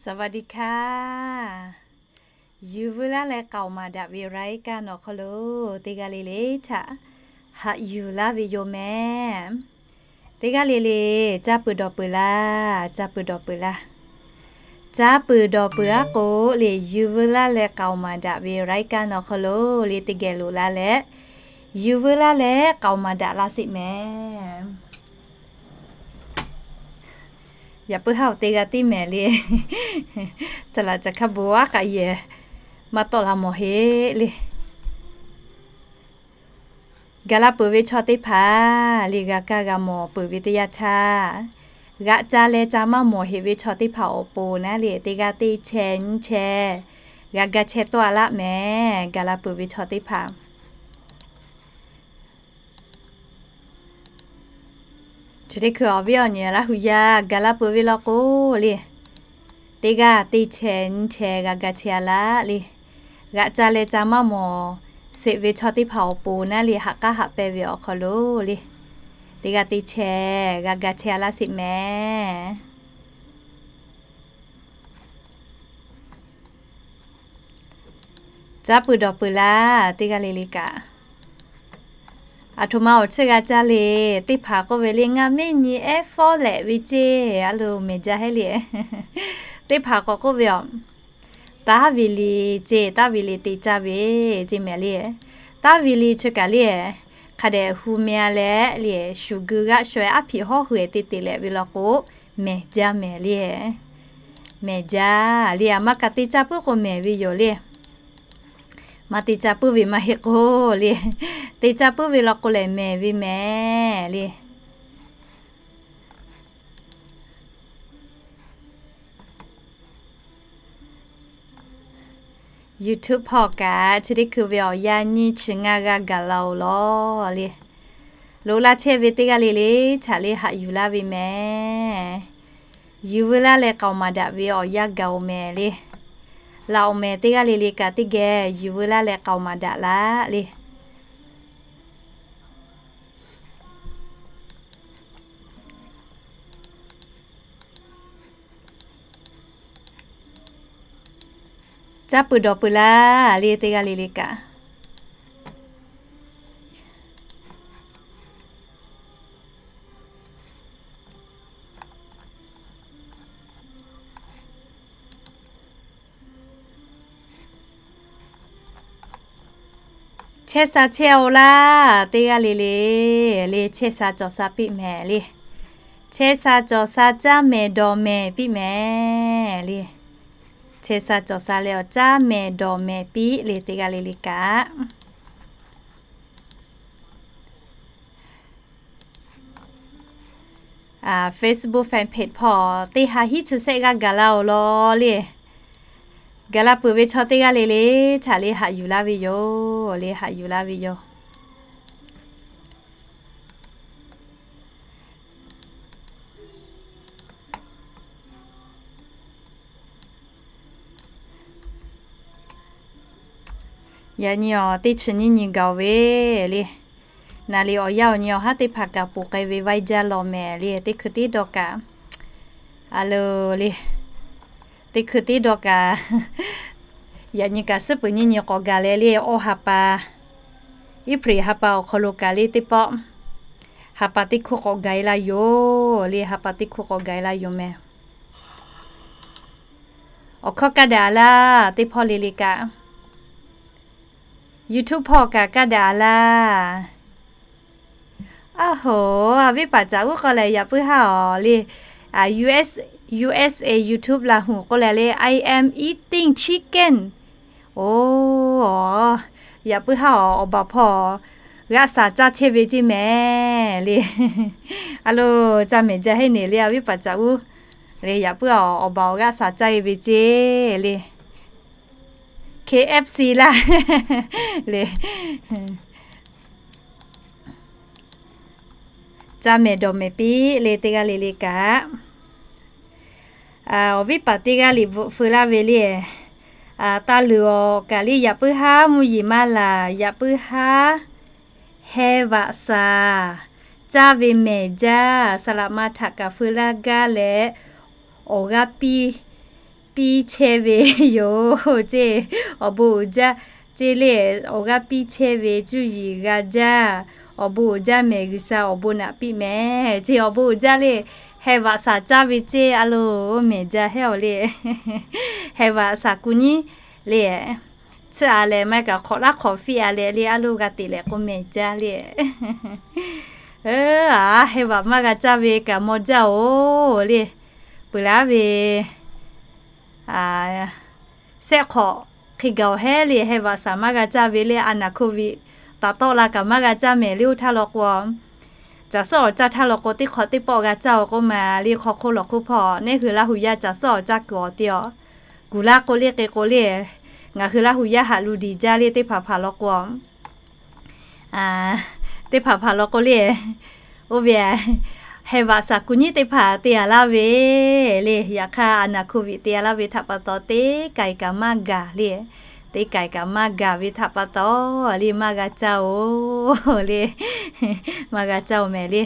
สวัสดีค่ะ Yuˬ veu laˇ leh k'aoˍ maˍ daꞈ ve รายการ awˬ hk'aw lo teˇ g'aˇ le le htaꞈ haꞈ yuˬ laˇ ve yoˬ mehˍ. Teˇ g'aˇ le le caˇ peuˬ dawˬ peuˬ laˇ, caˇ peuˬ dawˬ peuˬ laˇ. Caˇ peuˬ dawˬ peuˬ aˉ k'o le, Yuˬ veu laˇ leh k'aoˍ maˍ daꞈ ve รายการ awˬ hk'aw lo le teˇ geh loꞈ la leh, yuˬ veu laˇ leh k'aoˍ maˍ daꞈ laˇ sheˍ mehˍ. Yaꞈ puiˉ haˉ awˬ teˇ g'aˇ tiˉ mehˍ le. Caˇ laꞈ caˬ hkaˇ bon aˉ k'aꞈ yehˬ maˇ tawˆ la mawˬ heˆ le. Gaˬ la peuˬ ve chaw teˇ hpaˍ le, g'a kaˇ g'a mawˬ peuˬ ve teˇ yanˇ htaˇ, g'aꞈ ca leh ca maˇ mawˬ heˆ ve chaw teˇ hpaˍ awˬ pon naˉ le, teˇ g'aˇ teˇ chehˇ nyiˇ chehˇ g'a ga chehˇ tawˆ a laˇ mehˍ. Gaˬ la peuˬ ve chaw teˇ hpaˍ chi teˇ hkui awˬ viˉ awˬ nyi Laˇ hu yaˇ gaˬ la peuˬ ve law k'o le, teˇ g'aˇ teˇ chehˇ nyiˇ chehˇ g'a ga chehˇ a laˇ le. G'aꞈ ca leh ca maˇ mawˬ sheˍ ve chaw teˇ hpaˍ awˬ pon naˉ le, haꞈ k'aˉ haꞈ pehnˇ ve awˬ hk'aw lo le, teˇ g'aˇ teˇ chehˇ g'a ga chehˇ a laˇ sheˍ mehˍ. Caˇ peuˬ dawˬ peuˬ laˇ teˇ g'aˇ le le kaꞈ. Aˬ htoꞈ ma awˬ chiˇ g'a caˇ le. Teˇ hpaˍ k'oˆ ve le, ngaˬ mehˆ nyi ehˉ fawˉ lehꞈ ve ceˇ, a lo mehˍ jaˇ heˆ le. Teˇ hpaˍ k'awꞈ k'oˆ ve aˬ, taˇ ve le ceˇ, taˇ ve le te caˇ ve ceˇ mehˍ le. Taˇ ve le chi kaꞈ le, hk'a dehꞈ hu meh a leh le, shuˍ geu g'aˆ shaweh aˉ hpiꞈ hawˉ hui te te lehꞈ ve law k'o, mehˍ jaˇ mehˍ le. Mehˍ jaˇ le. Aˬ ma kaꞈ te caˇ puiˉ k'o mehˍ ve yoˬ le. Maˇ te caˇ puiˉ ve maˇ heˆ k'o le, te caˇ puiˉ ve law k'o lehˬ mehˍ ve mehˍ le. YouTube hpawˇ kaꞈ chi teˇ hkui ve awˬ yanˇ nyiˇ chi ngaˇ g'aˇ gaˬ la-oˬ law le. Loꞈ la chehˇ ve teˇ g'aˇ le le htaꞈ le haꞈ yuˬ laˇ ve mehˍ. Yuˬ veu laˇ leh k'aoˍ maˍ daꞈ ve awˬ yanˇ gaˬ-oˬ mehˍ le. Laꞈ awˬ mehˍ teˇ g'aˇ le le kaꞈ teˇ geh yuˬ veu laˇ leh k'aoˍ maˍ daꞈ laˇ le. Caˇ peuˬ dawˬ peuˬ laˇ le teˇ g'aˇ le le kaꞈ. Chehˇ sha chehˇ-oˬ laˇ teˇ g'aˇ le le le, chehˇ sha cawˬ sha piˇ mehˍ le. Chehˇ sha cawˬ sha caˇ mehˍ dawˬ mehˍ piˇ mehˍ le. Chehˇ sha cawˬ sha leh awˬ caˇ mehˍ dawˬ mehˍ piˇ le teˇ g'aˇ le le kaꞈ. Facebook fan page hpawˇ teˇ ha hiˉ chi shehˆ g'aˇ gaˬ laˇ-oˬ law le. Gaˬ la peuˬ ve chaw teˇ g'aˇ le le htaꞈ le haꞈ yuˬ laˇ ve yoˬ le, haꞈ yuˬ laˇ ve yoˬ. Yaꞈ nyi awˬ teˇ chi nyiˇ nyi gaˬ-oˬ ve le. Naˍ liˍ awˬ yanˇ awˬ nyi awˬ haˉ teˇ hpaˍ kaꞈ poˬ k'ai ve vaiˇ jaˇ law mehˍ le, teˇ hkui teˇ dawˇ kaꞈ. A lo le, teˇ hkui teˇ dawˇ kaꞈ. Yaꞈ nyi kaꞈ suhˉ peuˬ nyiˇ nyi k'awꞈ gaˬ leh le, awˇ ha pa, April ha pa awˬ hk'aw lo kaꞈ le teˇ pawˆ ha pa teˇ hkui k'awꞈ gaˬ-e la yoˬ le, ha pa teˇ hkui k'awꞈ gaˬ-e la yoˬ mehˍ. Awˬ hkawˇ kaˇ daꞈ a laˇ teˇ hpawˇ le le kaꞈ. YouTube hpawˇ kaꞈ kaˇ daꞈ a laˇ. Aˬ hoꞈ, aˬ viˉ paˍ caꞈ uˉ k'oˆ leh yaꞈ puiˉ haˉ awˬ le, US, USA YouTube laˬ hu k'oˆ leh le, I am eating chicken. Oˬ, yaꞈ puiˉ haˉ awˬ awˬ baˬ hpawˇ g'aˆ sha caˇ chehˇ ve ceˇ mehˍ le. A lo, caˇ mehˍ jaˇ heˆ neˬ le, aˬ viˉ paˍ caꞈ uˉ le, yaꞈ puiˉ awˬ awˬ baˬ awˬ g'aˆ sha caˇ e ve ceˇ le. KFC laˇ le. Caˇ mehˍ dawˬ mehˍ piˇ le teˇ g'aˇ le le kaꞈ. Awˬ viˉ paˍ teˇ g'aˇ liꞈ bvuhꞈ feu laˇ ve le. Taˇ luˬ awˬ kaꞈ le, yaꞈ puiˉ haˉ mvuhˇ yeˬ maˇ laˬ, yaꞈ puiˉ haˉ heh vaꞈ shaˍ, caˇ ve mehˍ jaˇ, saˍ laꞈ ma htaꞈ kaꞈ feu laˇ gaˇ leh, awˬ g'aˇ piˇ piˇ chehˇ ve yoˬ ceˇ. Awˬ bon uiˍ jaˇ ceˇ le. Awˬ g'aˇ piˇ chehˇ ve cuˇ yiˍ g'a jaˇ. Awˬ bon uiˍ jaˇ mehˍ, G'uiˬsha awˬ bon naꞈ piˇ mehˍ ceˇ. Awˬ bon uiˍ jaˇ le. Heh vaꞈ saˍ caˇ ve ceˇ a loˬ, mehˍ jaˇ hehˉ awˬ le. Heh vaꞈ saˍ kuˬ nyiˉ le. Chi a lehˬ maˇ kaꞈ hk'awꞈ laˉ hk'awꞈ fiˆ a leh le, a loˬ g'a teꞈ leh k'o mehˍ jaˇ le. Aˬ, heh vaꞈ maˇ g'a caˇ ve kaꞈ maw jaˇ oˬ le. Peuˬ laˇ ve sehˆ hk'awꞈ hk'e gaˬ awˬ hehˉ le, heh vaꞈ saˍ maˇ g'a caˇ ve le, a naˍ hko viꞈ taˍ tawˆ la kaꞈ maˇ g'a caˇ mehˍ le. Oˇ htaˇ law k'o, caˬ suhˉ awˬ caˇ htaˇ law k'o, teˇ hk'awꞈ teˇ pawˆ g'a caˇ oˬ k'oˆ ma le. Hk'aw hk'oˆ lawˬ hk'oˆ hpawˇ neˇ hui Laˇ hu yaˇ caˬ suhˉ awˬ caˇ kuiˬ awˬ te awˬ kuˬ laˇ k'o le, hk'e k'o le, ngaˬ hui Laˇ hu yaˇ haꞈ lu diˬ jaˇ le. Teˇ hpaˍ hpaˍ law k'o, teˇ hpaˍ hpaˍ law k'o le, oˇ ve heh vaꞈ saˍ kuˬ nyiˉ teˇ hpaˍ te a laˇ ve le. Yaꞈ hk'aˇ a naˍ hko viꞈ te a laˇ ve htaꞈ pa taw, teˇ kaiˬ kaꞈ maˇ gaˬ le. Teˇ kaiˬ kaꞈ maˇ gaˬ ve htaꞈ pa taw le, maˇ g'a caˇ oˬ le. Maˇ g'a caˇ oˬ mehˍ le.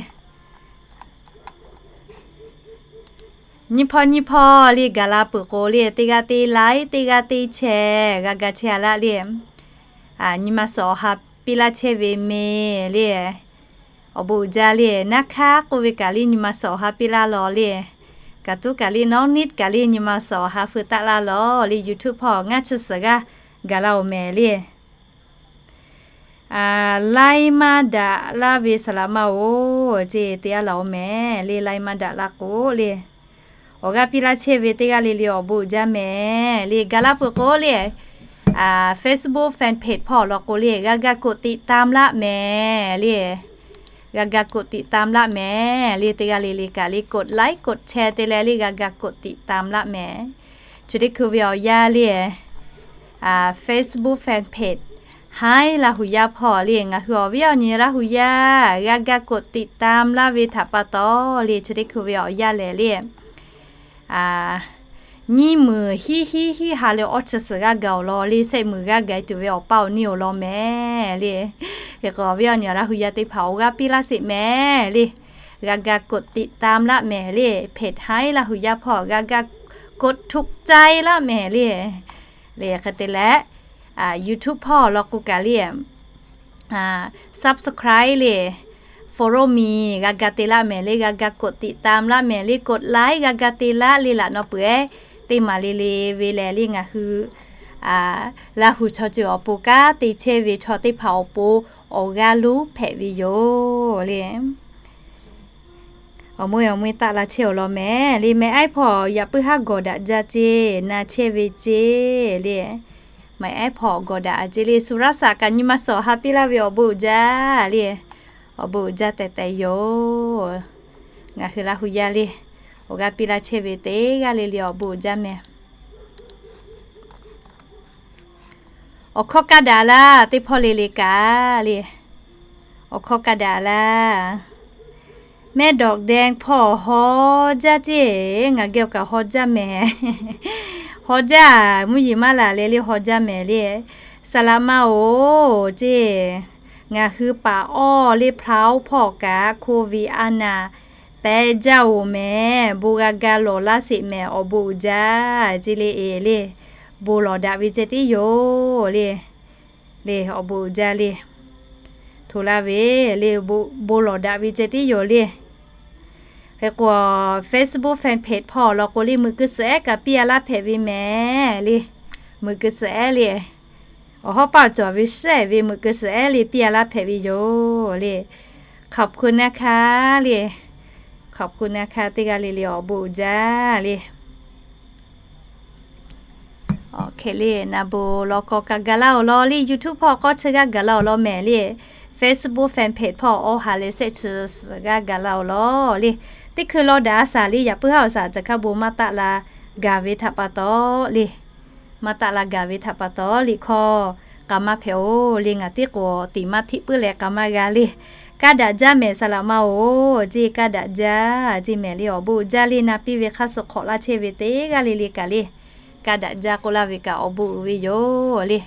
Nyiˇ hpawˇ nyiˇ hpawˇ le gaˬ la peuˬ k'o le, teˇ g'aˇ teˇ like, teˇ g'aˇ teˇ share g'a ga chehˇ a laˇ le. Nyi ma suhˍ awˬ ha piˇ laˇ chehˇ ve mehˍ le. Awˬ bon uiˍ jaˇ le. Naˇ hkaˇ k'oˆ ve kaꞈ le, nyi ma suhˍ awˬ ha piˇ laˇ law le. Kaꞈ tuˉ kaꞈ le, nawˉ niˆ kaꞈ le, nyi ma suhˍ awˬ ha feu taˆ laˇ law le. YouTube hpawˇ ngaˇ chi suhˍ g'aˇ gaˬ la oˬ mehˍ le. Laiˉ maˇ daꞈ laˇ ve saˍ laꞈ ma oˬ ceˇ, te a laˬ oˬ mehˍ le. Laiˉ maˇ daꞈ laˇ k'o le, awˬ g'aˇ piˇ laˇ chehˇ ve teˇ g'aˇ le le awˬ bon uiˍ jaˇ mehˍ le. Ga laˇ peuˬ k'o le, Facebook fan page hpawˇ law k'o le, g'a ga กดติดตาม laˇ mehˍ le. G'a ga กดติดตาม laˇ mehˍ le. Teˇ g'aˇ le le kaꞈ le กดไลค์ กดแชร์ te leh le g'a ga กดติดตาม laˇ mehˍ. Chi teˇ hkui ve awˬ yanˇ le, Facebook fan page Haiˉ Laˇ hu yaˇ hpawˇ le, ngaˬ hui awˬ viˉ awˬ nyi Laˇ hu yaˇ g'a ga กดติดตาม laˇ ve htaꞈ pa taw le, chi teˇ hkui ve awˬ yanˇ lehˬ le, nyiˇ meunˍ hiˉ hiˉ hiˉ ha leh awˇ chi suhˍ g'aˇ gaˬ awˬ lawn le, shehˆ meunˍ g'aˇ gaˬ tuˬ ve awˬ paˇ awˬ niˇ awˬ lawn mehˍ le. Hk'e k'o awˬ viˉ awˬ nyi Laˇ hu yaˇ teˇ hpaˍ awˬ g'aˇ piˇ laˇ sheˍ mehˍ le. G'a ga กดติดตาม laˇ mehˍ le. Page Haiˉ Laˇ hu yaˇ hpawˇ g'a ga กดถูกใจ laˇ mehˍ le. Le hk'e te leh, YouTube hpawˇ law k'o kaꞈ le, subscribe le, follow me g'a ga te laˇ mehˍ le. G'a ga กดติดตาม laˇ mehˍ le. กดไลค์ g'a ga te laˇ le. Laꞈ naw peuˬ ehˉ teˇ maˍ le le ve lehˬ le, ngaˬ hui Laˇ hu chaw ceuˬ awˬ pon kanˉ te chehˇ ve chaw teˇ hpaˍ awˬ pon awˬ g'aˇ lonˉ hpehꞈ ve yoˬ le. Awˬ meuˇ awˬ meuˇ taˆ la chehˇ awˬ lawn mehˍ le. Mehˍ aiˉ hpawˇ yaꞈ puiˉ haˉ gawˬ daꞈ jaˇ ceˇ, na chehˇ ve ceˇ le. Mehˍ aiˉ hpawˇ gawˬ daꞈ a ceˇ le. Suˍraˉsaꞈ kaꞈ nyi ma suhˍ awˬ ha piˇ laˇ ve awˬ bon uiˍ jaˇ le. Awˬ bon uiˍ jaˇ tehꞈ tehꞈ yoˬ. Ngaˬ hui Laˇ hu yaˇ le, awˬ g'aˇ piˇ laˇ chehˇ ve teˇ g'aˇ le le awˬ bon uiˍ jaˇ mehˍ. Awˬ hkawˇ kaˇ daꞈ laˇ teˇ hpawˇ le le kaꞈ le. Awˬ hkawˇ kaˇ daꞈ laˇ. Mehˇ dawꞈ deh hpawˇ haw jaˇ ceˇ, ngaˬ geh awˬ kaꞈ haw jaˇ mehˍ. Haw jaˇ, mvuhˇ yeˬ maˇ laˬ leh le haw jaˇ mehˍ le. Saˍ laꞈ ma oˬ ceˇ, ngaˬ hui paˍ awˇ le พร้าว hpawˇ kaꞈ โควิด a naˍ pehꞈ jaˇ oˬ mehˍ. Bon g'a ga lawˬ laˇ sheˍ mehˍ, awˬ bon uiˍ jaˇ ceˇ le. E le, bon lawˬ daꞈ ve ceh tiˉ yoˬ le. Le awˬ bon uiˍ jaˇ le. Hto laˇ ve le, bon lawˬ daꞈ ve ceh tiˉ yoˬ le. Hk'e k'o, Facebook fan page hpawˇ law k'o le, meuꞈ keu suhˍ ehˉ kaꞈ piˇ a laˇ hpehꞈ ve mehˍ le. Meuꞈ keu suhˍ ehˉ le, awˬ hawˉ paˇ awˬ cawˬ ve shehˆ ve meuꞈ keu suhˍ ehˉ le piˇ a laˇ hpehꞈ ve yoˬ le. ขอบคุณนะคะ le, ขอบคุณนะคะ teˇ g'aˇ le le awˬ bon uiˍ jaˇ le. Awˬ hk'e le, naˍ bon law k'aw kaꞈ gaˬ laˇ awˬ lawn le, YouTube hpawˇ k'awˇ chi g'aˇ gaˬ laˇ awˬ lawn mehˍ le. Facebook fan page hpawˇ awˇ ha leh shehˆ chi suhˍ g'aˇ gaˬ laˇ awˬ lawn le. Teˇ hkui law daꞈ a shaˍ le, yaꞈ puiˉ haˉ awˬ shaˍ caˬ hkaˇ bon maˇ taˆ la gaˬ ve htaꞈ pa taw le. Maˇ taˆ la gaˬ ve htaꞈ pa taw liꞈ hkawˇ k'a maˇ hpehꞈ oˬ le. Ngaˬ tiˉ k'o tiꞈ maˇ hteˆ puiˉ leh k'a maˇ g'a le. Kaˇ daꞈ jaˇ mehˍ saˍ laꞈ ma oˬ ceˇ, kaˇ daꞈ jaˇ ceˇ mehˍ le. Awˬ bon uiˍ jaˇ le, na piˇ ve hk'aˇ suh hk'awꞈ laˇ chehˇ ve teˇ g'aˇ le le kaꞈ le. Kaˇ daꞈ jaˇ k'oˆ laˇ ve kaꞈ awˬ bon uiˍ ve yoˬ le.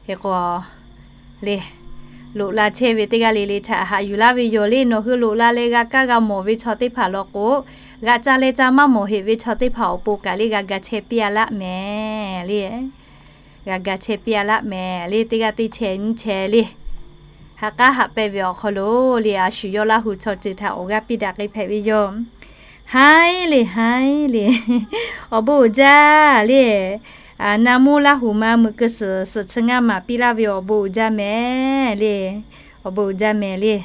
Hk'e k'o le, loꞈ la chehˇ ve teˇ g'aˇ le le htaꞈ haꞈ yuˬ laˇ ve yoˬ le. Nawˬ hui loꞈ la leh g'a kaˇ g'a mawˬ ve chaw teˇ hpaˍ law k'o, g'a caˇ leh caˇ maˇ mawˬ heꞈ ve chaw teˇ hpaˍ awˬ pon kaꞈ le g'a ga chehˇ piˇ a laˆ mehˍ le. G'a ga chehˇ piˇ a laˆ mehˍ le. Teˇ g'aˇ teˇ chehˇ nyiˇ chehˇ le. Ha k'aˉ haꞈ pehnˇ ve awˬ hk'aw lo le, a shu yawˇ Laˇ hu chaw ceuˬ htaꞈ awˬ g'aˇ piˇ daꞈ k'ai hpehꞈ ve yoˬ. Haiˉ le, haiˉ le. Awˬ bon uiˍ jaˇ le. Na moˇ Laˇ hu ma muiˬ keu suhˍ suhˍ chi ngaˇ maˍ piˇ laˇ ve awˬ bon uiˍ jaˇ mehˍ le. Awˬ bon uiˍ jaˇ mehˍ le.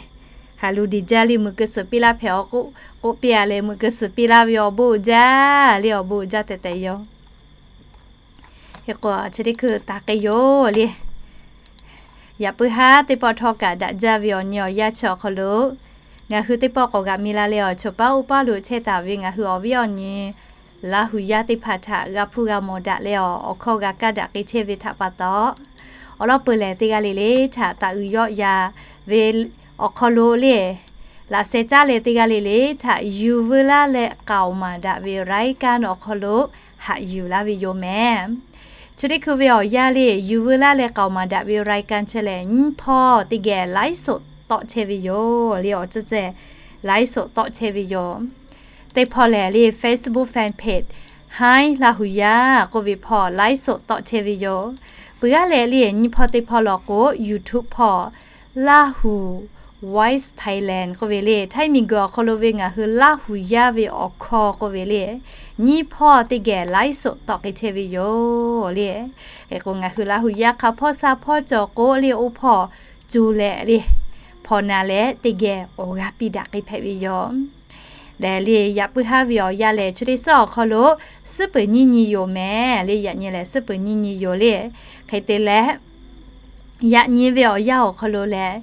Haˍ lu diˬ jaˇ le, muiˬ keu suhˍ piˇ laˇ hpehꞈ awˬ k'oˆ k'oˆ piˇ a leh, muiˬ keu suhˍ piˇ laˇ ve awˬ bon uiˍ jaˇ le. Awˬ bon uiˍ jaˇ tehꞈ tehꞈ yoˬ. Hk'e k'o chi teˇ hkui taˍ k'ai yoˬ le. Yaꞈ puiˉ haˉ teˇ pawˆ htawˇ kaꞈ daꞈ jaˇ ve awˬ nyi awˬ yanˇ chi awˬ hk'aw lo, ngaˬ hui teˇ pawˆ k'awꞈ g'aꞈ mi la leh awˬ chawˬ paˉ oˇ paˉ lo chehˇ taˍ ve ngaˬ hui awˬ viˉ awˬ nyi Laˇ hu yaˇ teˇ hpaˍ htaꞈ g'a hpuˇ g'a mawˬ daꞈ leh awˬ, awˬ hkawˇ g'a kaˇ daꞈ k'ai chehˇ ve htaꞈ pa taw, awˬ lawn peuˬ lehˬ teˇ g'aˇ le le htaꞈ taˍ uiˍ yawˆ yan ve awˬ hk'aw lo le, laꞈ sheh caˉ leh teˇ g'aˇ le le htaꞈ yuˬ veu laˇ leh k'aoˍ maˍ daꞈ ve รายการ awˬ hk'aw lo haꞈ yuˬ laˇ ve yoˬ mehˍ. Chi teˇ hkui ve awˬ yanˇ le, yuˬ veu laˇ leh k'aoˍ maˍ daꞈ ve รายการ chi lehˬ, nyiˇ hpawˇ teˇ geh ไลฟ์สด tawˆ chehˇ ve yoˬ le. Awˬ ceuˬ ceh ไลฟ์สด tawˆ chehˇ ve yoˬ. Teˇ hpawˇ lehˬ le, Facebook fan page Haiˉ Laˇ hu yaˇ k'oˆ ve hpawˇ ไลฟ์สด tawˆ chehˇ ve yoˬ. Peuˬ g'aˇ leh le, nyiˇ hpawˇ teˇ hpawˇ law k'o, YouTube hpawˇ Laˇ hu Voice Thailand k'oˆ ve le, Htaiˇ miˬguiˬ awˬ hk'aw lo ve ngaˬ hui Laˇ hu yaˇ ve awˬ hkawˇ k'oˆ ve le, nyiˇ hpawˇ teˇ geh ไลฟ์สด tawˆ k'ai chehˇ ve yoˬ le. Hk'e k'o ngaˬ hui Laˇ hu yaˇ hk'a hpawˇ sha hpawˇ cawˬ k'o le, oˇ hpawˇ co leh le, hpawnˬ na leh teˇ geh awˬ g'aˇ piˇ daꞈ k'ai hpehꞈ ve yoˬ. Lehˬ le, yaꞈ puiˉ haˉ ve awˬ yanˇ lehˬ, chi teˇ suhˉ awˬ hk'aw lo suhˉ peuˬ nyiˇ nyi yoˬ mehˍ le. Yaꞈ nyi lehˬ suhˉ peuˬ nyiˇ nyi yoˬ le. Hk'e te leh, yaꞈ nyi ve awˬ yanˇ awˬ hk'aw lo lehˬ,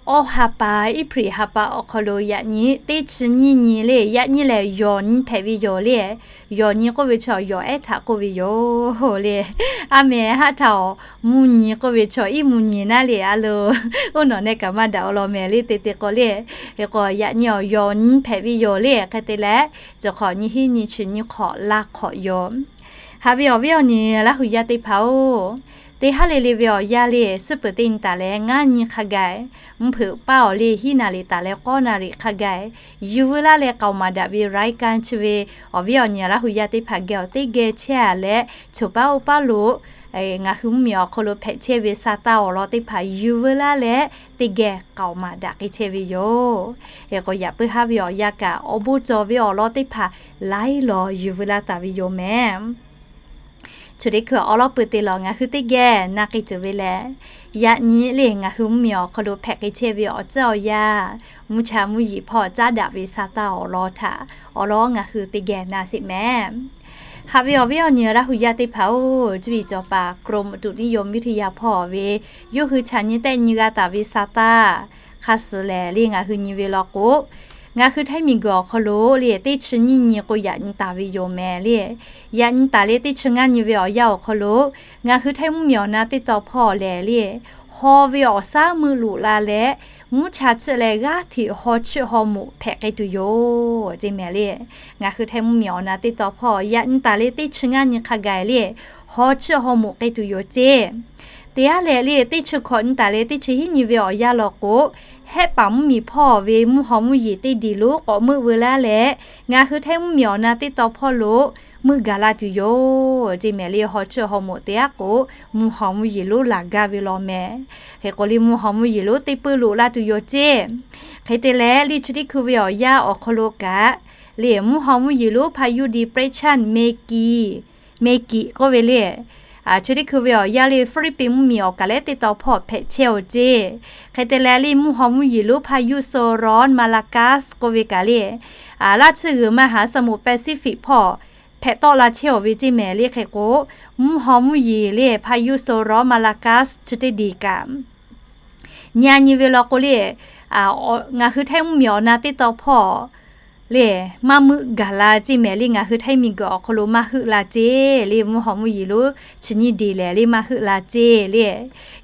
awˇ ha pa, April ha pa awˬ hk'aw lo yaꞈ nyi teˇ chi nyiˇ nyi le. Yaꞈ nyi lehˬ yawˬ nyi hpehꞈ ve yoˬ le. Yawˬ nyi k'oˆ ve chaw yawˬ ehˉ htaꞈ k'oˆ ve yoˬ le. A mehˍ haˆ htaꞈ awˬ mvuhˇ nyi k'oˆ ve chaw iˉ mvuhˇ nyi naˉ le a lo, oˇ nawˬ neh kaꞈ maˇ daꞈ awˬ lawn mehˍ le. Te te k'o le, hk'e k'o yaꞈ nyi awˬ yawˬ nyi hpehꞈ ve yoˬ le. Hk'e te leh, cawˬ hk'awꞈ nyiˇ hinˉ nyiˇ chi nyiˇ hk'awꞈ laˇ hk'awꞈ yoˬ. Haꞈ ve awˬ viˉ awˬ nyi Laˇ hu yaˇ teˇ hpaˍ-oˬ, teˇ haˉ le le ve awˬ yanˇ le, suhˉ peuˬ teˇ nyi taˍ leh ngaˇ nyi hk'a gaˬ, mvuhˇ hpeuꞈ paˇ awˬ le hiˉ naˍ riˍ taˍ leh k'awˇ naˍ riˍ hk'a gaˬ, yuˬ veu laˇ leh k'aoˍ maˍ daꞈ ve รายการ chi ve awˬ viˉ awˬ nyi Laˇ hu yaˇ teˇ hpaˍ geh awˬ teˇ geh chehˇ a leh, choˬ paˉ oˇ paˉ lo ngaˬ hui mvuhˇmiˬ awˬ hk'aw lo hpehꞈ chehˇ ve sa taˇ awˬ lawn teˇ hpaˍ yuˬ veu laˇ leh teˇ geh k'aoˍ maˍ daꞈ k'ai chehˇ ve yoˬ. Hk'e k'o yaꞈ puiˉ haˉ ve awˬ yanˇ kaꞈ awˬ bon cawˬ ve awˬ lawn teˇ hpaˍ laiˉ law yuˬ veu laˇ taˍ ve yoˬ mehˍ. Chi teˇ hkui awˬ lawn peuˬ te lawˬ ngaˬ hui teˇ geh na k'ai tuˬ ve lehˬ, yaꞈ nyi le ngaˬ hui mvuhˇmiˬ awˬ hk'aw lo hpehꞈ k'ai chehˇ ve awˬ ceuˬ awˬ yanˇ, mvuhˇ cha mvuhˇ yeˬ hpawˇ caˉ daꞈ ve sa taˇ awˬ lawn htaꞈ awˬ lawn ngaˬ hui teˇ geh na sheˍ mehˍ. Haꞈ ve awˬ viˉ awˬ nyi Laˇ hu yaˇ teˇ hpaˍ-oˬ, cuˇ yiˍ cawˬ paˍ กรมอุตุนิยมวิทยา hpawˇ ve yawˇ hui chaꞈ nyi tehˆ nyi g'a taˍ ve sa taˇ hk'a suhˍ lehˬ le ngaˬ hui nyi ve law k'o, ngaˬ hui Htaiˇ miˬguiˬ awˬ hk'aw lo le teˇ chi nyiˇ nyi k'o yaꞈ nyi taˍ ve yoˬ mehˍ le. Yaꞈ nyi taˍ leh teˇ chi ngaˇ nyi ve awˬ yanˇ awˬ hk'aw lo, ngaˬ hui Htaiˇ mvuhˇmiˬ awˬ na teˇ taw hpawˇ lehˬ le, haw ve awˬ shaˉ meuˆ loꞈ la leh, mvuhˇ cha chiˆ leh g'aˇ hteꞈ haw chiˆ haw moꞈ hpehꞈ k'ai tuˬ yoˬ ceˇ mehˍ le. Ngaˬ hui Htaiˇ mvuhˇmiˬ awˬ na teˇ taw hpawˇ yaꞈ nyi taˍ leh teˇ chi ngaˇ nyi hk'a gaˬ le, haw chiˆ haw moꞈ k'ai tuˬ yoˬ ceˇ. Teˇ g'aˇ leh le teˇ chi hkawꞈ nyi taˍ leh teˇ chi hiˉ nyi ve awˬ yanˇ law k'o, Hehˆ paˍ mvuhˇmiˬ hpawˇ ve mvuhˇ haw mvuhˇ yeˬ teˇ diˬ lonˉ k'awꞈ meuˆ veu laˇ leh, ngaˬ hui Htaiˇ mvuhˇmiˬ awˬ na teˇ taw hpawˇ lo meuˆ gaˬ la tuˬ yoˬ ceˇ mehˍ le. Haw chiˆ haw moꞈ teˇ g'aˇ k'o, mvuhˇ haw mvuhˇ yeˬ lonˉ laˬ gaˇ ve law mehˍ. Hk'e k'o le mvuhˇ haw mvuhˇ yeˬ lonˉ teˇ peuˇ loꞈ la tuˬ yoˬ ceˇ. Hk'e te leh le chi teˇ hkui ve awˬ yanˇ awˬ hk'aw lo kaꞈ le mvuhˇ haw mvuhˇ yeˬ lonˉ พายุดีเปรสชัน เมกิ เมกิ k'oˆ ve le, chi teˇ hkui ve awˬ yanˇ le Hpiˇliˇpiˆ mvuhˇmiˬ awˬ kaˬ lehˉ teˇ taw hpawˇ hpehꞈ chehˇ-oˬ ceˇ. Hk'e te leh le mvuhˇ haw mvuhˇ yeˬ lonˉ พายุโซนร้อน มาลากัส k'oˆ ve kaꞈ le, laˇ tsuhˇ g'uiˬ มหาสมุทรแปซิฟิก hpawˇ hpehꞈ tawˆ la chehˇ-oˬ ve ceˇ mehˍ le. Hk'e k'o, mvuhˇ haw mvuhˇ yeˬ le พายุโซนร้อน มาลากัส chi teˇ diˬ kaꞈ nyi a nyi ve law k'o le, ngaˬ hui Htaiˇ mvuhˇmiˬ awˬ na teˇ taw hpawˇ le maˇ meuˆ gaˬ la ceˇ mehˍ le. Ngaˬ hui Htaiˇ miˬguiˬ awˬ hk'aw lo maˇ heuˆ la ceˇ le. Mvuhˇ haw mvuhˇ yeˬ lonˉ chi nyiˇ diˬ lehˬ le maˇ heuˆ la ceˇ le.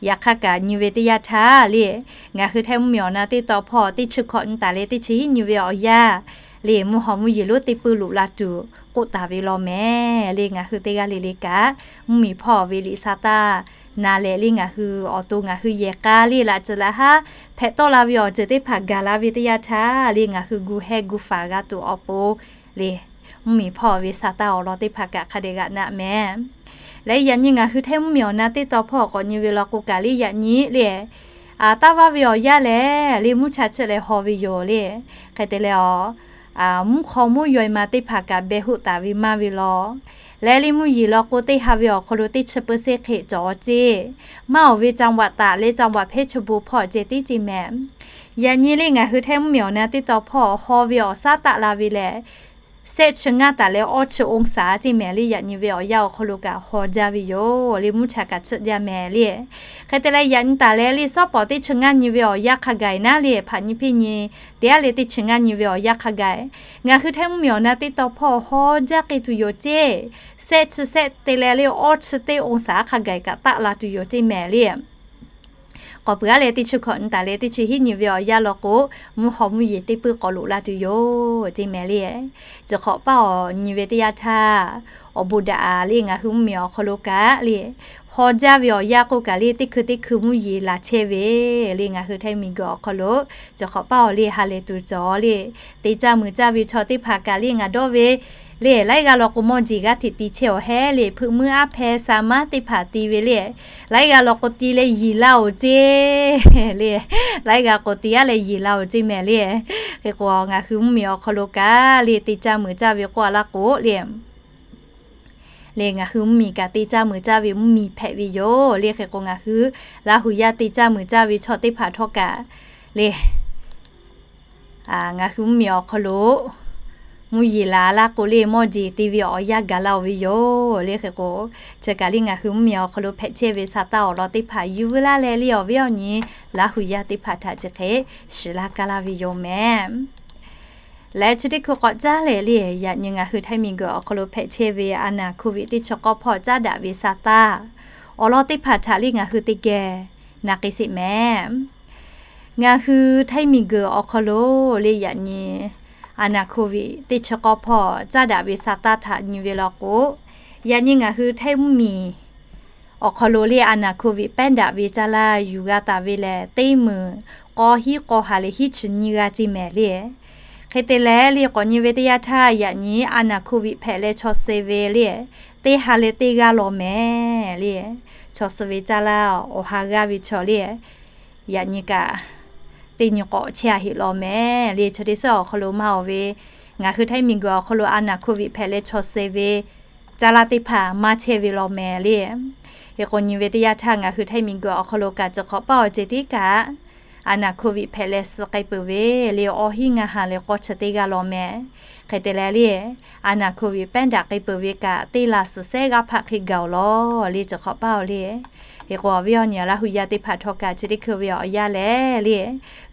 Yaꞈ hk'aˇ kaꞈ nyi ve teˇ yanˇ htaˇ le, ngaˬ hui Htaiˇ mvuhˇmiˬ awˬ na teˇ taw hpawˇ teˇ chi hkawꞈ nyi taˍ leh teˇ chi hiˉ nyi ve awˬ yanˇ le mvuhˇ haw mvuhˇ yeˬ lonˉ teˇ puiˉ loꞈ la tuˬ k'oˆ taˍ ve law mehˍ le. Ngaˬ hui teˇ g'aˇ le le kaꞈ mvuhˇmiˬ hpawˇ ve liꞈ sa taˇ na lehˬ le ngaˬ hui awˬ to ngaˬ hui yehˬ k'a le laꞈ ceuˬ laꞈ haˉ hpehꞈ tawˆ la ve awˬ ceuˬ teˇ hpaˍ gaˬ la ve teˇ yanˇ htaˇ le ngaˬ hui gu hehˇ gu faˍ g'a tuˬ awˬ pon le mvuhˇmiˬ hpawˇ ve sa taˇ awˬ lawn teˇ hpaˍ kaꞈ hk'a dehꞈ g'aꞈ naˆ mehˍ. Leh yaꞈ nyi ngaˬ hui htaiˇ mvuhˇmiˬ awˬ na teˇ taw hpawˇ k'awꞈ nyi ve law k'o kaꞈ le yaꞈ nyi le taˇ vaˇ ve awˬ yanˇ lehˬ le mvuhˇ cha chiˆ leh haw ve yoˬ le. Hk'e te leh awˬ mvuhˇ hk'aw mvuhˇ yaw e ma teˇ hpaˍ kaꞈ beh hoˆ taˍ ve maˇ ve law. Leh le mvuhˇ yeˬ law k'o teˇ ha ve awˬ hk'aw lo teˇ chi peu seˆ hk'e cawˬ ceˇ. Maˇ awˬ ve จังหวัดตาก leh จังหวัดเพชรบูรณ์ hpawˇ ceh tiˉ ceˇ mehˍ. Yaꞈ nyi le ngaˬ hui htaiˇ mvuhˇmiˬ awˬ na teˇ taw hpawˇ haw ve awˬ shaˉ taˆ la ve lehˬ, shehˆ chi ngaˇ taˍ leh awˇ chi องศา ceˇ mehˍ le. Yaꞈ nyi ve awˬ yanˇ awˬ hk'aw lo kaꞈ haw jaˇ ve yoˬ le mvuhˇ cha kaꞈ chiˆ jaˇ mehˍ le. Hk'e te leh yaꞈ nyi taˍ leh le sawˉ pawˍ teˇ chi ngaˇ nyi ve awˬ yanˇ hk'a gaˬ naˉ le hpaꞈ nyi hpiˇ nyi teˇ g'aˇ le teˇ chi ngaˇ nyi ve awˬ yanˇ hk'a gaˬ ngaˬ hui htaiˇ mvuhˇmiˬ awˬ na teˇ taw hpawˇ haw jaˇ k'ai tuˬ yoˬ ceˇ. Shehˆ chi shehˆ te leh le awˇ chi teˇ องศา hk'a gaˬ kaꞈ taˆ la tuˬ yoˬ ceˇ mehˍ le. K'awꞈ peuˬ aˉ leh teˇ chi hkawꞈ nyi taˍ leh teˇ chi hiˉ nyi ve awˬ yanˇ law k'o, mvuhˇ haw mvuhˇ yeˬ teˇ puiˉ k'awꞈ loꞈ la tuˬ yoˬ ceˇ mehˍ le. Chi hk'awꞈ paˇ awˬ nyi ve teˇ yanˇ htaˇ, awˬ bon daꞈ le ngaˬ hui mvuhˇmiˬ awˬ hk'aw lo kaꞈ le haw jaˇ ve awˬ yanˇ k'oˆ kaꞈ le teˇ hkui teˇ hkui mvuhˇ yeˬ laˬ chehˇ ve le ngaˬ hui htaiˇ miˬguiˬ awˬ hk'aw lo chi hk'awꞈ paˇ awˬ le ha lehˬ tuˬ cawˬ le teˇ caˇ muiˬ caˇ ve chaw teˇ hpaˍ kaꞈ le ngaˬ dawˇ ve le laiˉ g'aˇ law k'o mawˇ jeˬ g'aˇ hteꞈ ti chehˇ awˬ hehˉ le hpeuꞈ muiˉ aˉ hpehˇ sa maˉ teˇ hpaˍ ti ve le laiˉ g'aˇ law k'o ti leh yiˬ laˇ oˬ ceˇ le laiˉ g'aˇ k'o ti aˉ leh yiˬ laˇ oˬ ceˇ mehˍ le. Hk'e k'o ngaˬ hui mvuhˇmiˬ awˬ hk'aw lo kaꞈ le teˇ caˇ muiˬ caˇ ve k'oˆ a laˇ k'o le le ngaˬ hui mvuhˇmiˬ kaꞈ teˇ caˇ muiˬ caˇ ve mvuhˇmiˬ hpehꞈ ve yoˬ le. Hk'e k'o ngaˬ hui Laˇ hu yaˇ teˇ caˇ muiˬ caˇ ve chaw teˇ hpaˍ htawˇ kaꞈ le ngaˬ hui mvuhˇmiˬ awˬ hk'aw lo mvuhˇ yeˬ laˬ laˇ k'o le mawˇ jeˬ te ve awˬ yanˇ gaˬ laˇ oˬ ve yoˬ le. Hk'e k'o chi kaꞈ le ngaˬ hui mvuhˇmiˬ awˬ hk'aw lo hpehꞈ chehˇ ve sa taˇ awˬ lawn teˇ hpaˍ yuˬ veu laˇ leh le awˬ viˉ awˬ nyi Laˇ hu yaˇ teˇ hpaˍ htaꞈ chi hk'e shiˍ laˇ kaˇ laˇ ve yoˬ mehˍ. Leh chi teˇ hkui k'awꞈ caˉ leh le yaꞈ nyi ngaˬ hui htaiˇ miˬguiˬ awˬ hk'aw lo hpehꞈ chehˇ ve a naˬ hkoˇ viꞈ teˇ chi k'awˇ hpawˇ caˉ daꞈ ve sa taˇ awˬ lawn teˇ hpaˍ htaꞈ le ngaˬ hui teˇ geh na k'ai sheˍ mehˍ. Ngaˬ hui htaiˇ miˬguiˬ awˬ hk'aw lo le yaꞈ nyi a naˬ hkoˇ viꞈ teˇ chi k'awˇ hpawˇ caˉ daꞈ ve sa taˇ htaꞈ nyi ve law k'o, yaꞈ nyi ngaˬ hui htaiˇ mvuhˇmiˬ awˬ hk'aw lo le a naˬ hkoˇ viꞈ pehˉ daꞈ ve caˇ laˇ yuˬ g'a taˍ ve lehˬ teˇ meunˍ k'awˇ hiˉ k'awˇ ha leh hiˉ chi nyiˇ g'aˇ ceˇ mehˍ le. Hk'e te leh le k'awꞈ nyi ve teˇ yanˇ htaˇ yaꞈ nyi a naˬ hkoˇ viꞈ hpehꞈ leh chaw suh ve le teˇ ha leh teˇ g'aˇ law mehˍ le. Chaw suh ve caˇ laˇ awˬ ha g'aˇ ve chaw le yaꞈ nyi kaꞈ teˇ nyi k'awꞈ chehˇ a heꞈ law mehˍ le. Chi teˇ suhˉ awˬ hk'aw lo maˇ awˬ ve ngaˬ hui htaiˇ miˬguiˬ awˬ hk'aw lo a naˬ hkoˇ viꞈ hpehꞈ leh chaw suh ve caˇ laˇ teˇ hpaˍ maˇ chehˇ ve law mehˍ le. Hk'e k'o nyi ve teˇ yanˇ htaˇ ngaˬ hui htaiˇ miˬguiˬ awˬ hk'aw lo kaꞈ chi hk'awꞈ paˇ awˬ ceuˬ tiˉ kaꞈ a naˬ hkoˇ viꞈ hpehꞈ leh suh k'ai peuˬ ve le awˇ hiˉ ngaˇ ha leh k'awˇ chi teˇ g'aˇ law mehˍ. Hk'e te leh le a naˬ hkoˇ viꞈ pehˉ daꞈ k'ai peuˬ ve kaꞈ teˇ laˬ suhˍ sehˉ g'aˇ hpaˆ hk'e gaˬ oˬ law le chi hk'awꞈ paˇ oˬ le. Hk'e k'o awˬ viˉ awˬ nyi Laˇ hu yaˇ teˇ hpaˍ htawˇ kaꞈ chi teˇ hkui ve awˬ yanˇ lehˬ le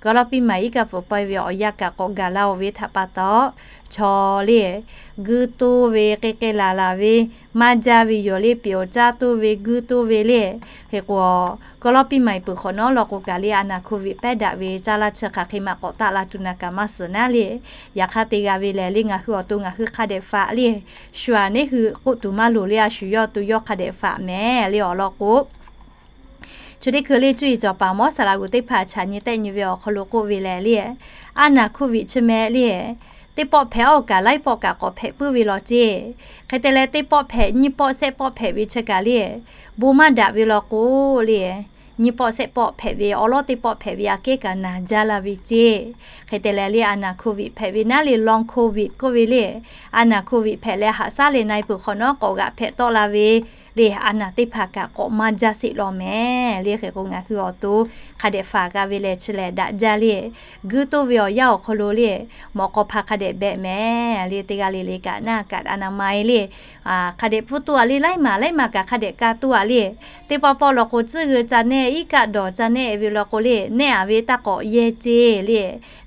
กาแล็อกเป้ maˍ iˉ kaˆ pfuhˍ pawehˇ ve awˬ yanˇ kaꞈ k'awꞈ gaˬ laˇ oˬ ve htaꞈ pa taw, chaw le guiˇ toˇ ve k'ai k'ai laˬ laˬ ve maˇ jaˇ ve yoˬ le. Pyeˍ awˬ caˇ toˇ ve guiˇ toˇ ve le. Hk'e k'o กาแล็อกเป้ maˍ iˉ peuˬ hk'awꞈ nawˉ law k'o kaꞈ le a naˬ hkoˇ viꞈ pehˉ daꞈ ve caˇ laˇ chi hk'aˬ hk'e maꞈ k'awꞈ taˆ la tuˬ naˬ kaꞈ maˇ suhˍ naˉ le. Yaꞈ hk'aˇ te g'a ve lehˬ le ngaˬ hui awˬ to ngaˬ hui hk'a dehꞈ faꞈ le shu aꞈ neˉ hui k'oˆ tuˬ maˇ loˍ le a shu yawˇ to yawˇ hk'a dehꞈ faꞈ mehˍ le awˬ lawn k'o, chi teˇ hkui le cuˇ yiˍ cawˬ paˍ mawˉ saˍ laꞈ g'uˬ teˇ hpaˍ chaꞈ nyi tehˆ nyi ve awˬ hk'aw lo k'oˆ ve lehˬ le a naˬ hkoˇ viꞈ chi meh le teˇ pawˆ hpehꞈ awˬ kaꞈ laiˉ pawˆ kaꞈ k'awꞈ hpehꞈ puiˉ ve law ceˇ. Hk'e te leh teˇ pawˆ hpehꞈ nyiˇ pawˆ shehˆ pawˆ hpehꞈ ve chi kaꞈ le bon maˇ daꞈ ve law k'o le nyiˇ pawˆ shehˆ pawˆ hpehꞈ ve awˬ lawˉ teˇ pawˆ hpehꞈ ve aꞈ kehˉ kaꞈ naˬ jaˇ la ve ceˇ. Hk'e te leh le a naˬ hkoˇ viꞈ hpehꞈ ve naˉ le ลองโควิด k'oˆ ve le a naˬ hkoˇ viꞈ hpehꞈ leh haꞈ shaˉ leh na e peuˬ hk'awꞈ nawˉ k'awꞈ g'aꞈ hpehꞈ tawˆ la ve le a naˬ teˇ hpaˍ kaꞈ k'awꞈ maˇ jaˇ sheˍ law mehˍ le. Hk'e k'o ngaˬ hui awˬ to hk'a dehꞈ faꞈ g'a ve lehˬ chi lehˬ daꞈ jaˇ le guiˇ toˇ ve awˬ yanˇ awˬ hk'aw lo le mawꞈ k'aw hpa hk'a dehꞈ behꞈ mehˍ le. Teˇ g'aˇ le le kaꞈ naˇ kaꞈ a naˬ ma e le hk'a dehꞈ pfuhˇ toˇ a le laiˉ maˬ laiˉ maˬ kaꞈ hk'a dehꞈ ka toˇ a le teˇ pawˆ pawˆ law k'o tcuhˉ g'eu ca nehˆ iˉ kaˆ dawˬ ca nehˆ ve law k'o le nehˆ a ve taˇ k'awꞈ yehˇ ceˇ le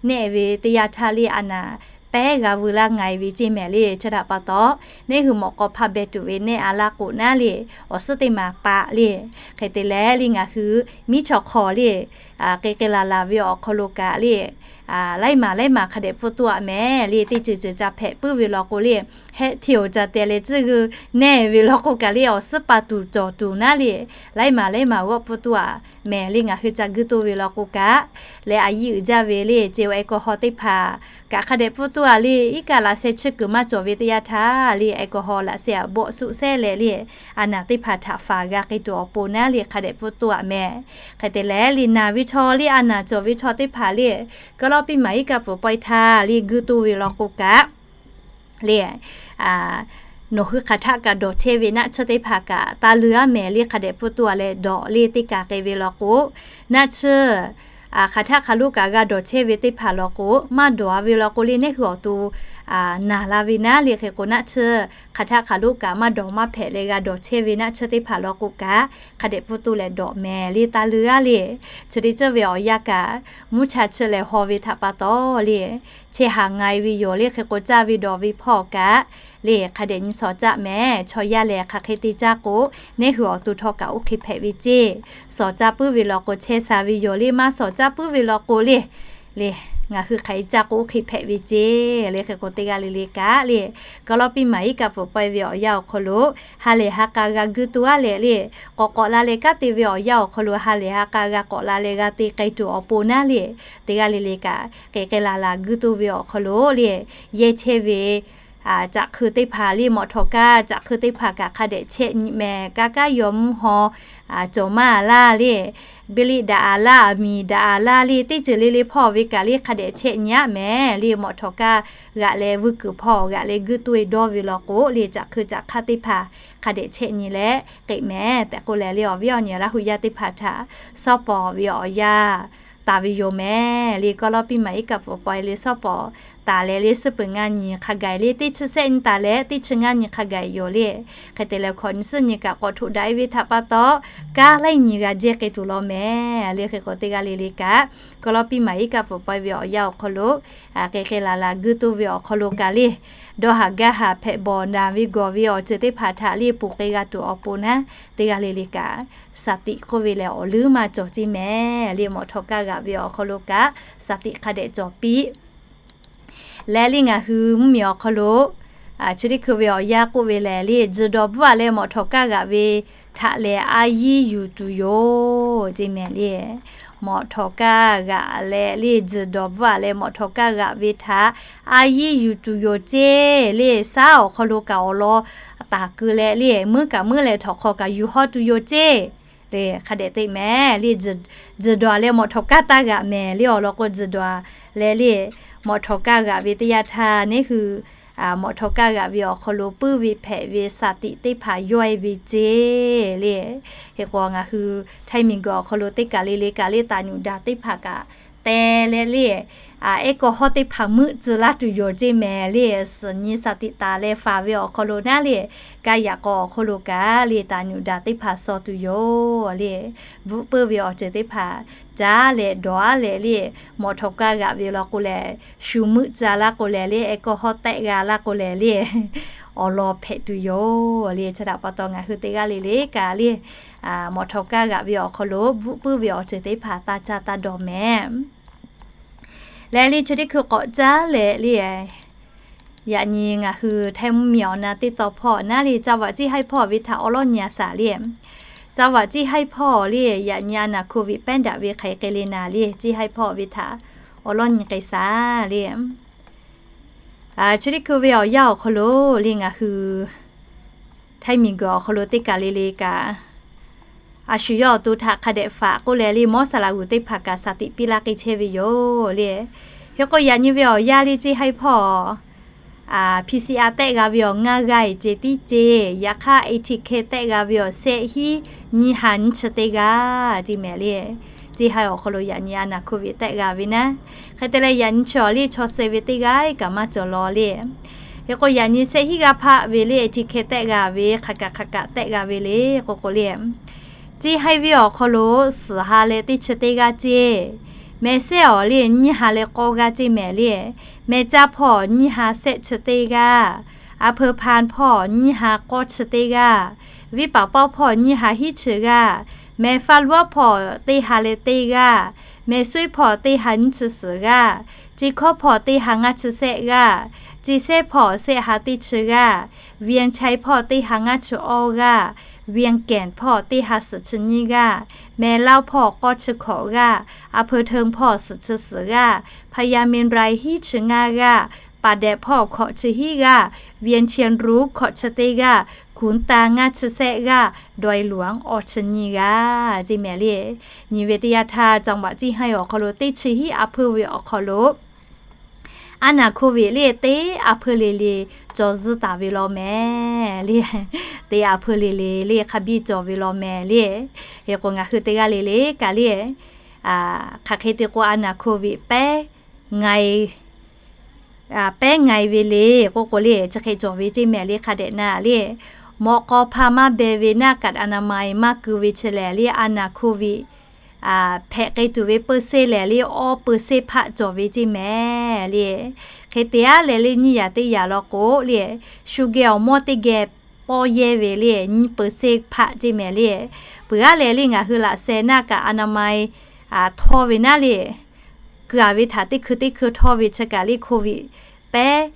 nehˆ ve teˇ yanˇ htaˇ le a naˬ pehˉ g'a veu laˇ nga e ve ceˇ mehˍ le. Chi htaꞈ pa taw neˉ hui mawꞈ k'aw hpa beh tuˬ ve nehˆ a laˇ k'o naˉ le awˬ suhˉ teˇ maˬ paˆ le. Hk'e te leh le ngaˬ hui miˉ chaw hk'aw le k'e k'e laˬ laˬ ve awˬ hk'aw lo kaꞈ le, laiˉ maˬ laiˉ maˬ hk'a dehꞈ pfuhˇ tuˬ aꞈ mehˍ le. Teˇ ceuˬ ceuˬ ca hpehꞈ puiˉ ve law k'o le, hehˆ hteˇ oˬ ca te leh tcuhˇ g'uiˬ nehˇ ve law k'o kaꞈ le, awˬ suhˉ pa tuˬ cawˬ tuˬ naˉ le, laiˉ maˬ laiˉ maˬ g'awˆ pfuhˇ tuˬ aꞈ mehˍ le. Ngaˬ hui ca guiˇ toˇ ve law k'o kaꞈ leh, a yiˇ uiˍ jaˇ ve le, ce awˬ e kawˇ haw teˇ hpaˍ kaꞈ hk'a dehꞈ pfuhˇ tuˬ aꞈ le. Iˉ kaˆ laꞈ sheh chiˇ kuiˬ maˇ cawˬ ve teˇ yanˇ htaˇ le, a e kawˇ haw laꞈ sheh aꞈ bawˆ suhˆ shehˉ leh le, a naˬ teˇ hpaˍ htaꞈ faˍ g'a k'ai tuˬ awˬ pon naˉ le, hk'a dehꞈ pfuhˇ tuˬ aꞈ mehˍ. Hk'e te leh le, naˬ ve chaw le, a naˬ cawˬ ve chaw teˇ hpaˍ le, kaˇ lawˇ piˇ maˍ iˉ kaˆ pfuhˍ pawehˇ htaˇ le guiˇ toˇ ve law k'o kaꞈ le, nawˬ hui hk'aˬ htaˆ kaꞈ dawˬ chehˇ ve naˆ tsuhˇ teˇ hpaˍ kaꞈ taˇ leuˉ aˉ mehˍ le. Hk'a dehꞈ pfuhˇ tuˬ aꞈ leh dawˬ le teˇ kaˬ k'ai ve law k'o, naˆ tsuhˇ hk'aˬ htaˆ hk'aˬ lo kaꞈ g'a dawˬ chehˇ ve teˇ hpaˍ law k'o, maˇ dawˬ a ve law k'o le, neˇ hui awˬ to naˬ la ve naˉ le. Hk'e k'o, naˆ tsuhˇ hk'aˬ htaˆ hk'aˬ lo kaꞈ maˇ dawˬ maˇ hpehꞈ leh g'a dawˬ chehˇ ve naˆ tsuhˇ teˇ hpaˍ law k'o kaꞈ, hk'a dehꞈ pfuhˇ tuˬ leh dawˬ mehˍ le, taˇ leuˉ aˉ le. Chi teˇ ceuˬ ve awˬ yanˇ kaꞈ, mvuhˇ cha chi lehˬ haw ve htaꞈ pa taw le, chehˇ haˍ nga e ve yoˬ le. Hk'e k'o, caˇ ve dawˬ ve hpawˇ kaꞈ le, hk'a dehꞈ nyi shawˍ caˆ mehˍ. Chaw yaˇ lehˬ hk'aˬ hk'e te caˇ k'o, neˇ hui awˬ to htawˇ kaꞈ oˇ hk'e hpehꞈ ve ceˇ. Shawˍ caˇ puiˉ ve law k'o, chehˇ sha ve yoˬ le. Maˇ shawˍ caˇ puiˉ ve law k'o le, le, ngaˬ hui hk'aˬ hk'e caˇ k'o oˇ hk'e hpehꞈ ve ceˇ le. Hk'e k'o, teˇ g'aˇ le le kaꞈ le, kaˇ lawˇ piˇ maˍ iˉ kaˆ pfuhˍ pawehˇ ve awˬ yanˇ awˬ hk'aw lo ha lehˬ ha k'a g'a guiˇ toˇ aˉ leh le, k'awꞈ k'awꞈ la leh kanˉ te ve awˬ yanˇ awˬ hk'aw lo ha lehˬ ha k'a g'a k'awꞈ la leh g'a te k'ai tuˬ awˬ pon naˉ le, teˇ g'aˇ le le kaꞈ k'e k'e laˬ laˬ guiˇ toˇ ve awˬ hk'aw lo le, yehˇ chehˇ ve caꞈ hk'eu teˇ hpaˍ le, mawꞈ htawꞈ kaˇ caꞈ hk'eu teˇ hpaˍ kaꞈ hk'a dehꞈ chehˇ nyi mehˍ. Kaˇ kaˉ yaw mvuhˇ haw cawˬ maˇ laˇ le, biˇ liˆ daꞈ a laˇ, aˬ miˍ daꞈ a laˇ le, teˇ ceuˬ le le hpawˇ ve kaꞈ le hk'a dehꞈ chehˇ nyi aˉ mehˍ le. Mawꞈ htawꞈ kaˇ g'aꞈ leh vuiˇ kuiˬ hpawˇ g'aꞈ leh guiˇ toˇ e dawˇ ve law k'o le, caꞈ hk'eu caꞈ hk'aˇ teˇ hpaˍ hk'a dehꞈ chehˇ nyi leh k'e mehˍ tehꞈ k'oˆ leh le, awˬ viˉ awˬ nyi Laˇ hu yaˇ teˇ hpaˍ htaꞈ shawˉ pawˍ ve awˬ yanˇ taˍ ve yoˬ mehˍ le. Kaˇ lawˇ piˇ maˍ iˉ kaˆ pfuhˍ pawehˇ le shawˉ pawˍ taˍ leh le, suhˉ peuˬ ngaˇ nyi hk'a gaˬ le, teˇ chi sehˆ nyi taˍ leh teˇ chi ngaˇ nyi hk'a gaˬ yoˬ le. Hk'e te leh hkawꞈ nyi suhˉ nyi kaꞈ k'awꞈ htoꞈ daꞈ e ve htaꞈ pa taw, kaˉ laiˉ nyi g'a jehˇ k'ai tuˬ law mehˍ le. Hk'e k'o, teˇ g'aˇ le le kaꞈ kaˇ lawˇ piˇ maˍ iˉ kaˆ pfuhˍ pawehˇ ve awˬ yanˇ awˬ hk'aw lo k'e k'e laˬ laˬ guiˇ toˇ ve awˬ hk'aw lo kaꞈ le, dawˇ haˍ gaˇ haˍ hpehꞈ bawˬ naˬ ve gawˬ ve awˬ ceuˬ teˇ hpaˍ htaꞈ le ponˬ k'ai g'a tuˬ awˬ pon naˉ, teˇ g'aˇ le le kaꞈ shaˍ tiꞈ k'oˆ ve lehˬ awˬ leuˉ maˇ cawˬ ceˇ mehˍ le. Mawꞈ htawꞈ kaˇ g'aꞈ ve awˬ hk'aw lo kaꞈ shaˍ tiꞈ hk'a dehꞈ cawˬ piˇ leh le, ngaˬ hui mvuhˇ miˬ awˬ hk'aw lo chi teˇ hkui ve awˬ yanˇ k'oˆ ve lehˬ le, tzuhˬ dawˬ bvuhˆ a leh mawꞈ htawꞈ kaˇ g'aꞈ ve htaꞈ lehˬ a yiˇ yuˬ tuˬ yoˬ ceˇ mehˍ le. Mawꞈ htawꞈ kaˇ g'aꞈ leh le, tzuhˬ dawˬ bvuhˆ a leh mawꞈ htawꞈ kaˇ g'aꞈ ve htaꞈ a yiˇ yuˬ tuˬ yoˬ ceˇ le. Shaˉ awˬ hk'aw lo kaꞈ awˬ lawn taˍ keu leh le, meuˉ kaꞈ meuˉ leh htawnˍ hk'aw kaꞈ yuˬ hawˇ tuˬ yoˬ ceˇ le. Hk'a dehꞈ teˇ mehˍ le, tzuhˬ dawˬ a leh mawꞈ htawꞈ kaˇ taˇ g'aꞈ mehˍ le. Awˬ lawn k'o, tzuhˬ dawˬ a leh le, mawꞈ htawꞈ kaˇ g'aꞈ ve teˇ yanˇ htaˇ neˇ hui mawꞈ htawꞈ kaˇ g'aꞈ ve awˬ hk'aw lo puiˉ ve hpehꞈ ve shaˍ tiꞈ teˇ hpaˍ yawˇ e ve ceˇ le. Hk'e k'o, ngaˬ hui Htaiˇ miˬguiˬ awˬ hk'aw lo teˇ kaˬ le le kaꞈ le, taˍ nyuꞈ daꞈ teˇ hpaˍ kaꞈ te leh le, ehˉ kawˇ hawˉ teˇ hpaˍ meuˆ tcuh laˇ tuˬ yoˬ ceˇ mehˍ le. Suhˍ nyi shaˍ tiꞈ taˍ leh faˍ ve awˬ hk'aw lo naˉ le, kaˇ yaꞈ k'aw awˬ hk'aw lo kaꞈ le, taˍ nyuꞈ daꞈ teˇ hpaˍ shaw tuˬ yoˬ le. Bvuhˆ puiˉ ve awˬ ceuˬ teˇ hpaˍ caˉ leh dawˬ aˉ leh le, mawꞈ htawꞈ kaˇ g'aꞈ ve law k'o lehˬ, shu meuˆ tcuh laˇ k'o lehˬ le, ehˉ kawˇ hawˉ tehˆ g'a laˇ k'o lehˬ le, awˬ lawn hpehꞈ tuˬ yoˬ le. Chi htaꞈ pa taw ngaˬ hui teˇ g'aˇ le le kaꞈ le, mawꞈ htawꞈ kaˇ g'aꞈ ve awˬ hk'aw lo bvuhˆ puiˉ ve awˬ ceuˬ teˇ hpaˍ taˇ caˇ taˇ dawˬ mehˍ. Leh le, chi teˇ hkui k'awꞈ caˉ leh le, yaꞈ nyi ngaˬ hui Htaiˇ mvuhˇ miˬ awˬ na teˇ taw hpawˇ naˉ le, จังหวัดเชียงราย hpawˇ ve htaꞈ awˬ lawn nyi a shaˍ le. จังหวัดเชียงราย hpawˇ le, yaꞈ nyi a naˬ โควิด pandemic ve hk'aˬ hk'e k'ai le naˍ le, เชียงราย hpawˇ ve htaꞈ awˬ lawn nyi k'ai shaˍ le. Chi teˇ hkui ve awˬ yanˇ awˬ hk'aw lo le, ngaˬ hui Htaiˇ miˬguiˬ awˬ hk'aw lo teˇ kaˬ le le kaꞈ, a shu yawˇ awˬ to htaꞈ hk'a dehꞈ faꞈ k'oˆ leh le, mawˇ saˍ laꞈ g'uˬ teˇ hpaˍ kaꞈ shaˍ tiꞈ piˇ laˇ k'ai chehˇ ve yoˬ le. Hk'e k'o, yaꞈ nyi ve awˬ yanˇ le, เชียงราย hpawˇ PCR tehˆ g'a ve awˬ ngaˇ g'aˇ e ce tiˉ ce, yaꞈ hk'aˇ ATK tehˆ g'a ve awˬ shehˆ hinˉ nyiˇ ha nyiˇ chi teˇ g'aˇ ceˇ mehˍ le. เชียงราย awˬ hk'aw lo yaꞈ nyi a naˬ โควิด tehˆ g'a ve naˉ, hk'e te leh yaꞈ nyi chi awˬ le chaw suh ve teˇ g'aˇ kaꞈ maˇ cawˬ law le. Hk'e k'o, yaꞈ nyi shehˆ hinˉ g'aˇ hpaˆ ve le ATK tehˆ g'a ve hk'aˬ kaꞈ hk'aˬ kaꞈ tehˆ g'a ve le k'o k'o le, เชียงราย ve awˬ hk'aw lo suhˍ ha leh teˇ chi teˇ g'aˇ ceˇ, meh sehˉ awˬ le nyiˇ ha leh k'awˇ g'aˇ ceˇ mehˍ le. Meh caˇ hpawˇ nyiˇ ha shehˆ chi teˇ g'aˇ, a peu hpan hpawˇ nyiˇ ha k'awˇ chi teˇ g'aˇ, viˉ paˍ pawˇ hpawˇ nyiˇ ha hiˉ chi g'aˇ, meh faˇ luˉ hpawˇ teˇ ha leh teˇ g'aˇ, Mehˬ suiˇ hpawˇ teˇ ha nyiˇ chi suhˍ g'aˇ, ceˇ hkawˇ hpawˇ teˇ ha ngaˇ chi sehˆ g'aˇ, ceˇ sehˆ hpawˇ sehˆ ha teˇ chi g'aˇ, เวียงชัย hpawˇ teˇ ha ngaˇ chi awˇ g'aˇ, เวียงแก่น hpawˇ teˇ ha suhˍ chi nyiˇ g'aˇ, Mehˬ Laoˇ hpawˇ k'awˇ chi hkawꞈ g'aˇ, อำเภอเทิง hpawˇ suhˍ chi suhˍ g'aˇ, พญาเมรุ hiˉ chi ngaˇ g'aˇ, ป่าแดด hpawˇ hkawꞈ chi hiˉ g'aˇ, เวียงเชียงรุ้ง hkawꞈ chi teˇ g'aˇ, ขุนตาล ngaˇ chi sehˆ g'aˇ, ดอยหลวง awˇ chi nyiˇ g'aˇ ceˇ mehˍ le. Nyi ve teˇ yanˇ htaˇ จังหวัด Ciˇ Haiˇ awˬ hk'aw lo teˇ chi hiˉ อำเภอ ve awˬ hk'aw lo อาณา โควิด le teˇ อำเภอ le le cawˬ zuhˇ taˍ ve law mehˍ le. Teˇ อำเภอ le le le hk'a biˇ cawˬ ve law mehˍ le. Hk'e k'o ngaˬ hui teˇ g'aˇ le le kaꞈ le, hk'aˬ hk'e te k'o อาณา โควิด pehˉ nga pehˉ nga ve le k'oˆ k'o le, chi hk'e cawˬ ve ceˇ mehˍ le hk'a dehꞈ na le. Mawꞈ k'aw hpa maˇ beh ve หน้ากากอนามัย maˇ keu ve chi lehˬ le อาณา โควิด hpehꞈ k'ai tuˬ ve เปอร์เซ็นต์ lehˬ le awˇ เปอร์เซ็นต์ hpaˆ cawˬ ve ceˇ mehˍ le. Hk'e te aˉ leh le nyiˇ yaꞈ teˇ yaꞈ law k'o le, shu geh awˬ mawˇ teˇ geh pawˇ yehˇ ve le nyiˇ เปอร์เซ็นต์ hpaˆ ceˇ mehˍ le. Peuˬ aˉ leh le ngaˬ hui laꞈ sheh หน้ากากอนามัย htawˇ ve naˉ le, keu-a ve htaꞈ teˇ hkui teˇ hkui htawˇ ve chi kaꞈ le โควิด pehˉ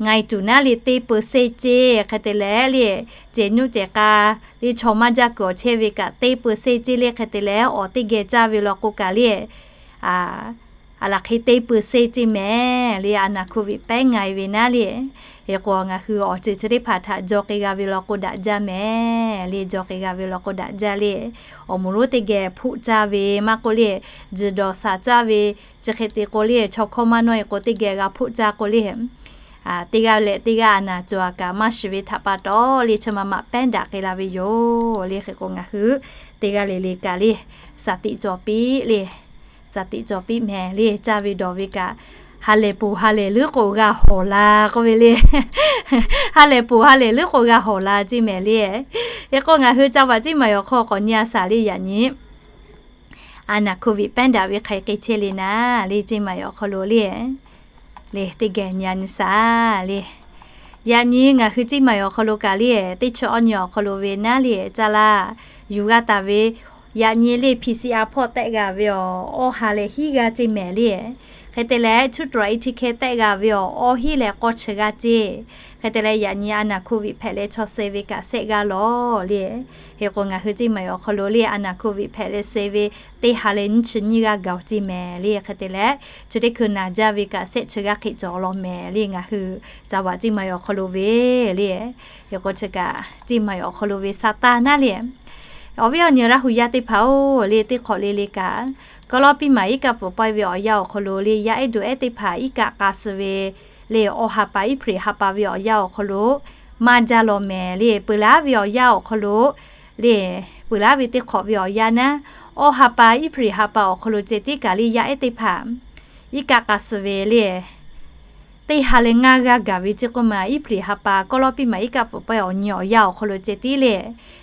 nga tuˬ naˉ le teˇ เปอร์เซ็นต์ ceˇ. Hk'e te leh le, cehˬ nuˇ cehˬ k'a le chaw maˇ jaˇ kuiˬ awˬ chehˇ ve kaꞈ teˇ เปอร์เซ็นต์ ceˇ le. Hk'e te leh awˬ teˇ geh caˇ ve law k'o kaꞈ le, a laˬ hk'e teˇ เปอร์เซ็นต์ ceˇ mehˍ le อาณา โควิด pehˉ nga ve naˉ le. Hk'e k'o ngaˬ hui awˬ ceuˬ chi teˇ hpaˍ htaꞈ jaw k'ai g'a ve law k'o daꞈ jaˇ mehˍ le, jaw k'ai g'a ve law k'o daꞈ jaˇ le. Awˬ moˍ lonˉ teˇ geh hpoˆ caˇ ve maˇ k'oˆ le, juˬ dawˬ shaˍ caˇ ve, chi hk'e te k'o le chaw hkawˇ maˇ nawˇ e k'o teˇ geh g'a hpoˆ caˇ k'o le, teˇ g'aˇ leh teˇ g'aˇ a naˍ cawˬ a kaꞈ maˇ shiˍ ve htaꞈ pa taw le chi ma ma pehˉ daꞈ k'ai la ve yoˬ le. Hk'e k'o ngaˬ hui teˇ g'aˇ le le kaꞈ le, shaˍ tiꞈ cawˬ piˇ le, shaˍ tiꞈ cawˬ piˇ mehˍ le. Caˇ ve dawˬ ve kaꞈ ha lehˬ ponˬ ha lehˬ leuˉ k'o g'a hawˬ la k'oˆ ve le. Ha lehˬ ponˬ ha lehˬ leuˉ k'o g'a hawˬ la ceˇ mehˍ le. Hk'e k'o ngaˬ hui จังหวัด Ciˇ Maiˍ awˬ hk'aw k'awꞈ nyi a shaˍ le yaꞈ nyi อาณา โควิด pehˉ daꞈ ve hk'aˬ hk'e chehˇ le naˉ le Ciˇ Maiˍ awˬ hk'aw lo le, le teˇ geh nyi a nyi shaˍ le. Yaꞈ nyi ngaˬ hui Ciˇ Maiˍ awˬ hk'aw lo kaꞈ le, teˇ chi awˇ nyi awˬ hk'aw lo ve naˉ le caˇ laˇ yuˬ g'a taˍ ve, yaꞈ nyi le PCR hpawˇ tehˆ g'a ve awˬ awˇ ha leh hiˉ g'aˇ ceˇ mehˍ le. Hk'e te leh ชุดตรวจเอทีเค tehˆ g'a ve awˬ awˇ hiˉ leh k'awˇ chi g'aˇ ceˇ. Hk'e te leh yaꞈ nyi อาณา โควิด hpehꞈ leh chaw suh ve kaꞈ shehˆ g'aˇ lawˬ le. Hk'e k'o ngaˬ hui Ciˇ Maiˍ awˬ hk'aw lo le อาณา โควิด hpehꞈ leh suh ve teˇ ha leh nyiˇ chi nyiˇ g'aˇ gaˬ ceˇ mehˍ le. Hk'e te leh chi teˇ hkui naˍ jaˇ ve kaꞈ shehˆ chi g'aˇ hk'e cawˬ law mehˍ le. Ngaˬ hui จังหวัด Ciˇ Maiˍ awˬ hk'aw lo ve le, hk'e k'o chi kaꞈ Ciˇ Maiˍ awˬ hk'aw lo ve sa taˇ naˉ le, awˬ viˉ awˬ nyi Laˇ hu yaˇ teˇ hpaˍ-oˬ le, teˇ hk'awꞈ le le kaꞈ kawˇ lawˇ piˇ maˍ iˉ kaˆ pfuhˍ pawehˇ ve awˬ yanˇ awˬ hk'aw lo le yaˇ ehˉ duˬ ehˉ teˇ hpaˍ iˉ kaˆ k'a suh ve le awˇ ha pa iˉ hpreꞈ ha pa ve awˬ yanˇ awˬ hk'aw lo maˇ jaˇ law mehˍ le. Peuˬ laˇ ve awˬ yanˇ awˬ hk'aw lo le, peuˬ laˇ ve teˇ hk'awꞈ ve awˬ yanˇ naˉ, awˇ ha pa iˉ hpreꞈ ha pa awˬ hk'aw lo ceh tiˉ kaꞈ le yaˇ ehˉ teˇ hpaˍ iˉ kaˆ k'a suh ve le teˇ ha leh ngaˇ g'aˇ gaˬ ve ceˇ k'oˆ ma iˉ hpreꞈ ha pa kawˇ lawˇ piˇ maˍ iˉ kaˆ pfuhˍ pawehˇ awˬ nyi awˬ yanˇ awˬ hk'aw lo ceh tiˉ le,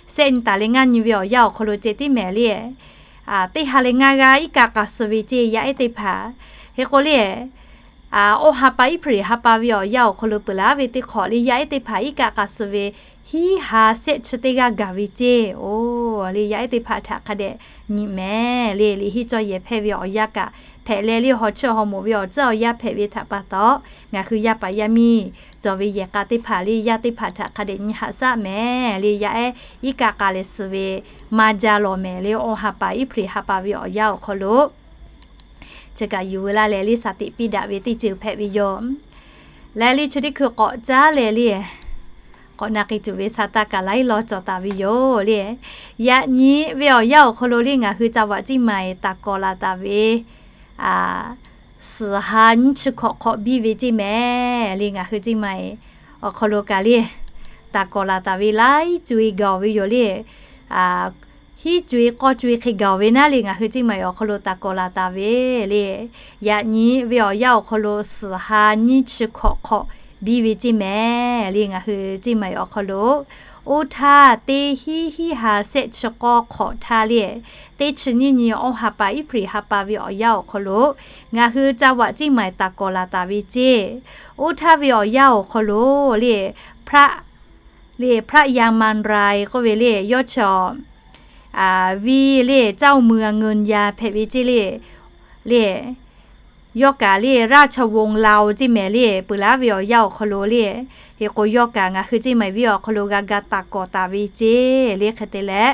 shehˆ nyi taˍ leh ngaˇ nyi ve awˬ yanˇ awˬ hk'aw lo ceh tiˉ mehˍ le. Teˇ ha leh ngaˇ g'aˇ iˉ kaˆ k'a suh ve ceˇ yaˇ ehˉ teˇ hpaˍ. Hk'e k'o le, awˇ ha pa iˉ hpreꞈ ha pa ve awˬ yanˇ awˬ hk'aw lo peuˬ laˇ ve teˇ hk'awꞈ le yaˇ ehˉ teˇ hpaˍ iˉ kaˆ k'a suh ve hiˉ ha shehˆ chi teˇ g'aˇ gaˬ ve ceˇ. Oˬ le yaˇ ehˉ teˇ hpaˍ htaꞈ hk'a dehꞈ nyi mehˍ le. Liꞈ henˇ cawˇ yehˬ hpehˇ ve awˬ yanˇ kaꞈ hpehꞈ leh le hawˬ chiˇ hawˬ moˍ ve awˬ tcuhˉ awˬ yanˇ hpehꞈ ve htaꞈ pa taw, ngaˬ hui yaˇ paˍ yaˇ miˇ cawˬ ve yehˬ k'a teˇ hpaˍ le yaˇ teˇ hpaˍ htaꞈ hk'a dehꞈ nyi haꞈ shaˉ mehˍ le. Yaˇ ehˉ iˉ kaˆ k'a leh suh ve maˇ jaˇ law mehˍ le. Awˇ ha pa iˉ hpreꞈ ha pa ve awˬ yanˇ awˬ hk'aw lo chi kaꞈ yuˬ veu laˇ leh le shaˍ tiꞈ piˇ daꞈ ve teˇ ceuˬ hpehꞈ ve yoˬ. Leh le chi teˇ hkui k'awꞈ caˉ leh le k'awꞈ na k'ai tuˬ ve sa taˇ kaꞈ laiˉ law cawˬ taˍ ve yoˬ le. Yaꞈ nyi ve awˬ yanˇ awˬ hk'aw lo le ngaˬ hui จังหวัด Ciˇ Maiˍ taˍ kawˍ laˬ taˍ ve suhˍ ha nyiˇ chi hkawꞈ hk'awꞈ biˇ ve ceˇ mehˍ le. Ngaˬ hui Ciˇ Maiˍ awˬ hk'aw lo kaꞈ le taˍ kawˍ laˬ taˍ ve laiˉ co-e gaˬ ve yoˬ le. Hiˉ co-e k'awˇ co-e hk'e gaˬ ve naˉ le ngaˬ hui Ciˇ Maiˍ awˬ hk'aw lo taˍ kawˍ laˬ taˍ ve le. Yaꞈ nyi ve awˬ yanˇ awˬ hk'aw lo suhˍ ha nyiˇ chi hkawꞈ hk'awꞈ biˇ ve ceˇ mehˍ le ngaˬ hui Ciˇ Maiˍ awˬ hk'aw lo. Oˇ htaˇ teˇ hiˉ hiˉ ha shehˆ chi k'awˇ hk'awꞈ htaˇ le, teˇ chi nyiˇ nyi awˇ ha pa iˉ hpreꞈ ha pa ve awˬ yanˇ awˬ hk'aw lo ngaˬ hui จังหวัด Ciˇ Maiˍ taˍ kawˍ laˬ taˍ ve ceˇ. Oˇ htaˇ ve awˬ yanˇ awˬ hk'aw lo le, พระ le พระยามันราย k'oˆ ve le yawˇ chi a viˇ le เจ้าเมืองเงินยา hpehꞈ ve ceˇ le. le, yawˇ kaꞈ le ราชวงศ์ลาว ceˇ mehˍ le, peuˬ laˉ ve awˬ yanˇ awˬ hk'aw lo le. Hk'e k'o yawˇ kaꞈ ngaˬ hui ceˇ ma-e viˉ awˬ hk'aw lo g'a ga taˍ kawˍ taˍ ve ceˇ le. Hk'e te leh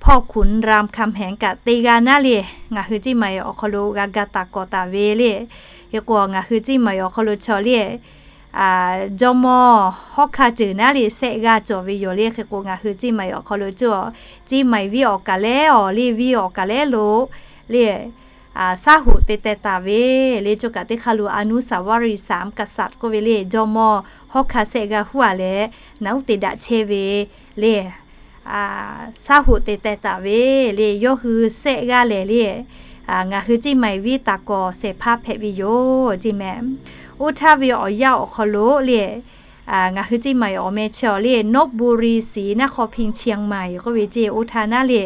พ่อขุนรามคำแหง kaꞈ teˇ g'aˇ naˉ le, ngaˬ hui ceˇ ma-e awˬ hk'aw lo g'a ga taˍ kawˍ taˍ ve le. Hk'e k'o ngaˬ hui ceˇ ma-e awˬ hk'aw lo chaw le, jawˇmawˇ Hawˉ hkanˇ ceuˬ naˉ le shehˆ g'aˇ cawˬ ve yoˬ le. Hk'e k'o ngaˬ hui ceˇ ma-e awˬ hk'aw lo cawˬ, ceˇ ma-e viˉ awˬ kaˍ lehˉ awˬ le, viˉ awˬ kaˍ lehˉ lo le, shaˉ hoꞈ te teh taˍ ve le. Cawˬ kaꞈ teˇ hk'aˇ lo อนุสาวรีย์สามกษัตริย์ k'oˆ ve le, jawˇmawˇ Hawˉ hkanˇ shehˆ g'aˇ huˉ a leh naˬ uˉ te daꞈ chehˇ ve le, shaˉ hoꞈ te teh taˍ ve le. Yawˇ hui shehˆ g'aˇ lehˬ le, ngaˬ hui ceˇ ma-e viˉ taˍ kawˍ shehˍ hpaˇ hpehꞈ ve yoˬ ceˇ mehˍ. Oˇ htaˇ ve awˬ yanˇ awˬ hk'aw lo le, ngaˬ hui ceˇ ma-e awˬ meh chi awˬ le ลพบุรี ศรีนครินทร์ เชียงใหม่ k'oˆ ve ceˇ oˇ htaˇ naˉ le.